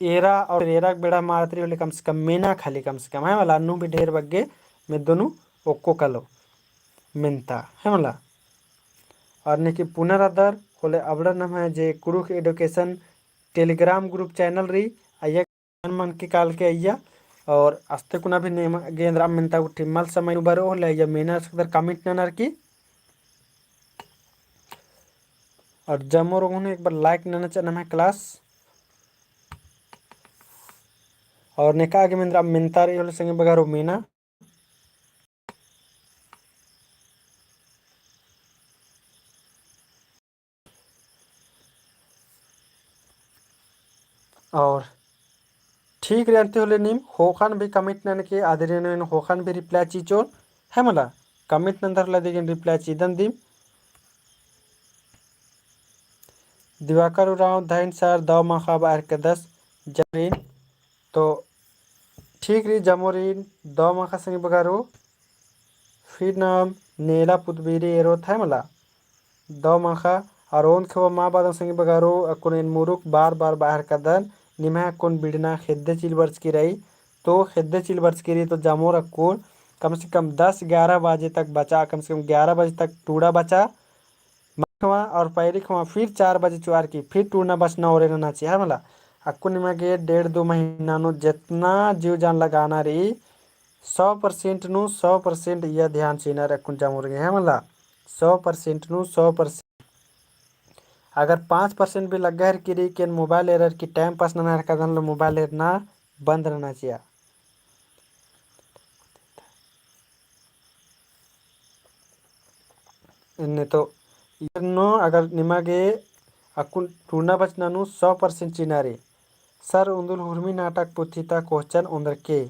एरा और एरा बेड़ा मारत रई होले कम से कम मेना खाली कम से कम है मला, अन्नु भी ढेर बग्गे मेद्दो नू ओक्को कालो मेन्ता है मला। और नेके पुनर अदर होले अबड़ा नम्है जे कुँड़ुख़ education Telegram group channel रई, अइय्या मन के काल के अइय्या। और अस्ते कुना भी नेम गे एन्दरा मेन्ता गुट्ठी मल समय नू बरओ होले अइय्या मेना सकदर comment ननर की। और जमोर ओंगोन एक बार like नना चा नम्है class। और नेका आगे मेन्दरा मेन्ता रई होले संगी बगरो मेना। और ठीक रई अन्ती होले नीम ख़ोख़ान भी comment ननके, अदिन एन ख़ोख़ान भी reply चिचोन है मला। Comment नन्दर लदिगेन reply चिदन दिम। दिवाकर उराँव धइन sir दव माख़ा बअर के दस जमीन। तो ठीक रई जमोरिन दव माख़ा संगी बगरो। फिर नाम नेला पुतबीरी एरोत है मला। दव माखा, और ओन खेवा मा बअदन संगी बगारो, अक्कुन एन मुरुख बार बार बअर हेलरकदन, निम्है अक्कुन बिड़ना ख़ेद्दे चिल बरचकी रई, तो ख़ेद्दे चिल बरचकी रई, तो जमोर अक्कुन कम से कम दस ग्यारह बजे तक बचा, कम से कम ग्यारह बजे तक टूड़ा बचा, मखवा और पैरी खवा फिर चार बजे चुआर की फिर टूड़ना बचना ओरे नना चिआ है मला। अक्कुन निमा गे डेढ़ दो महीना नू जेतना जीव जान लगाना रई, सौ percent नू सौ percent इया ध्यान चिअना रई अक्कुन जमोर गे है मला। सौ percent नू सौ percent। अगर पाँच percent भी लग्गा हेलरकी रई कि एन mobile एरर की time pass नना हेलरकदन, ले mobile एरना बंद नना चिआ। एन्ने तो इन्नो अगर निमा गे अक्कुन टूड़ना बचना नू सौ percent चिअना रई। सर, उन्दुल हुरमी नाटक पुथी ता question ओन्दरके।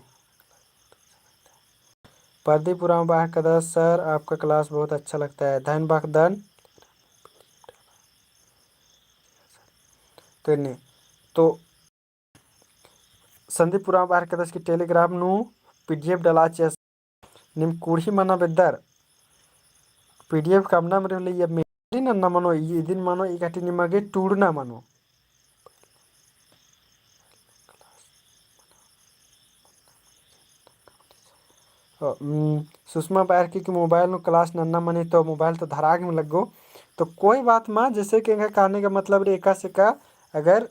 प्रदीप उराँव बअर हेलरकदस, सर, आपका class बहुत अच्छा लगता है। धैन बअदन। तो एन्ने तो संदीप उराँव बअर हेलरकदस कि Telegram नू PDF डला चिआ। नीम कुँड़ुख़ मना बेद्दर PDF कमना मरी होले, इया मेरी नन्ना मनो, इदिन मनो, ई काटी निमा गे टूड़ना मनो। अ, उम, सुषमा बअर की कि mobile नू class नन्ना मनी तो mobile तो धरा गे लग्गो। तो कोई बात मा, जैसे कि एंगा कहने का मतलब रई एकासे का, अगर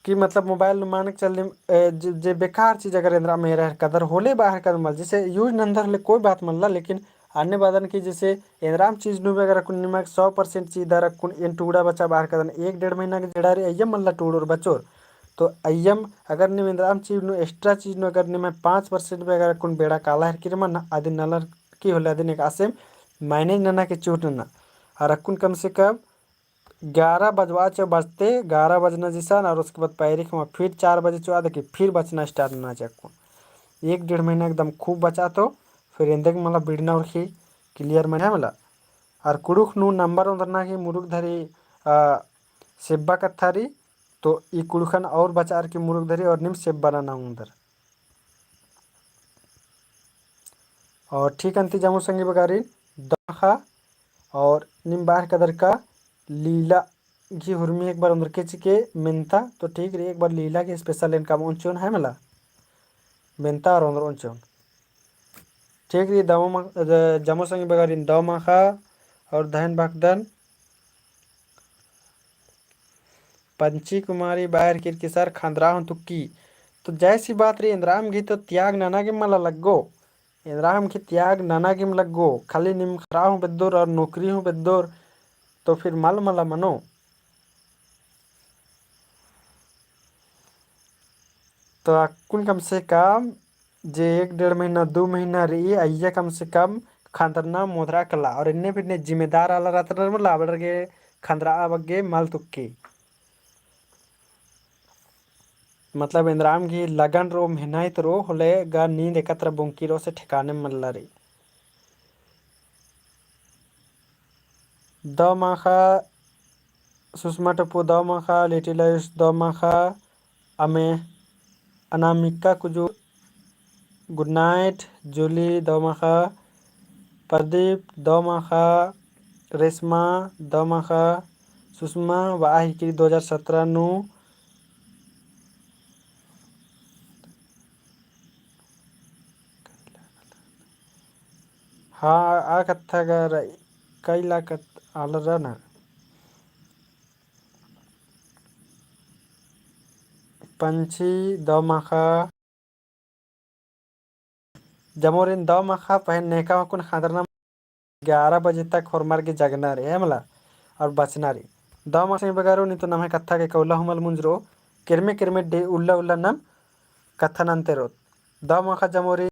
कि मतलब mobile नू मानक चल, ए, जे, जे बेकार चीज अगर एन्दरा में रअर हेलरकदर होले बअर हेलरकदर मल, जैसे use नन्दर होले कोई बात मल्ला, लेकिन अन्ने बअदन कि जैसे एन्दराम चीज नू भी अगर अक्कुन निमा गे सौ percent चिअदर अक्कुन एन टूड़ा बचा बअर हेलरकदन, एक डेढ़ महीना गे जेड़ा रई अइय्यम मल्ला टूड़ोर बचोर। तो अइय्यम अगर नीम एन्दराम चीज नू, extra चीज नू अगर निमा पाँच percent भी अगर अक्कुन बेड़ा काला हेलरकी रई मल, अदिन नलर की होले अदिन एकासे manage नना के चूट नना। और अक्कुन कम से कम ग्यारह बजवा चो बचते, ग्यारह बजना जैसन, और उसके बाद पैरी खमा फिर चार बजे चो आदे कि फिर बचना start नना चाही अक्कुन। एक डेढ़ महीना एकदम खूब बचा तो, फिर एन्देक मला बिड़ना उरखी clear मना मला। और कुँड़ुख़ नू number ओन्दरना की मुरुख धरी, आ, सेब्बा कत्था रई, तो ई कुँड़ुख़न और बचार की मुरुख धरी और नीम सेब्बा नना ओन्दर। और ठीक अन्ती जमोर संगी बगारिन दव माखा और नीम बअर हेलरकदर का लीला गही हुरमी एक बार ओन्दरके चिके मेन्ता, तो ठीक रई, एक बार लीला गही special एन कमओन चिओन है मला, मेन्ता और ओन्दरओन चिओन। ठीक रई, दव मा-, ज-, जमोर संगी बगारिन दव माखा और धैन बअदन। पंची कुमारी बअर केरकी सर खन्दरा हूँ तुक्की। तो जैसी बात रई, एन्दराम गही तो त्याग नना गे मला लग्गो। एन्दराम गही त्याग नना गे मला लग्गो। खाली नीम खन्दरा हूँ बेद्दोर और नौकरी हूँ बेद्दोर, तो फिर मल मला मनो। तो अक्कुन कम से कम जे एक डेढ़ महीना, दू महीना रई, अइय्या कम से कम खन्दरना मोधरा कला। और एन्ने फिर ने जिम्मेदार आलर रअनर मला, आबड़र गे खन्दरा बग्गे मल तुक्की। मतलब एन्दराम गही लगन रओ, मेहनत रओ, होले गा नींद एकत्र बोंकी रओ से ठिकाने मल्ला रई। दव माखा सुषमा टप्पू, दव माखा लिटिल आयुष, दव माखा अमे अनामिका कुजूर, good night जूली, दव माखा प्रदीप, दव माखा रेशमा, दव माखा सुषमा, बआ हिकरी दो हज़ार सत्रह नू। हाँ, आ कत्था गा रई, कई ला कत-, आलर रअनर। पंची दव माखा, जमोरिन दव माखा पहें नेका अक्कुन खन्दरना ग्यारह बजे तक होरमर गे जगना रई, है मला, और बचना रई। दव माखा संगी बगारो, नीन तो नम्है कत्था गे कौला हूँ मल मुंजरो, किरमे किरमे डे उल्ला उल्ला नम कत्था नन्ते रओत। दव माखा जमोरिन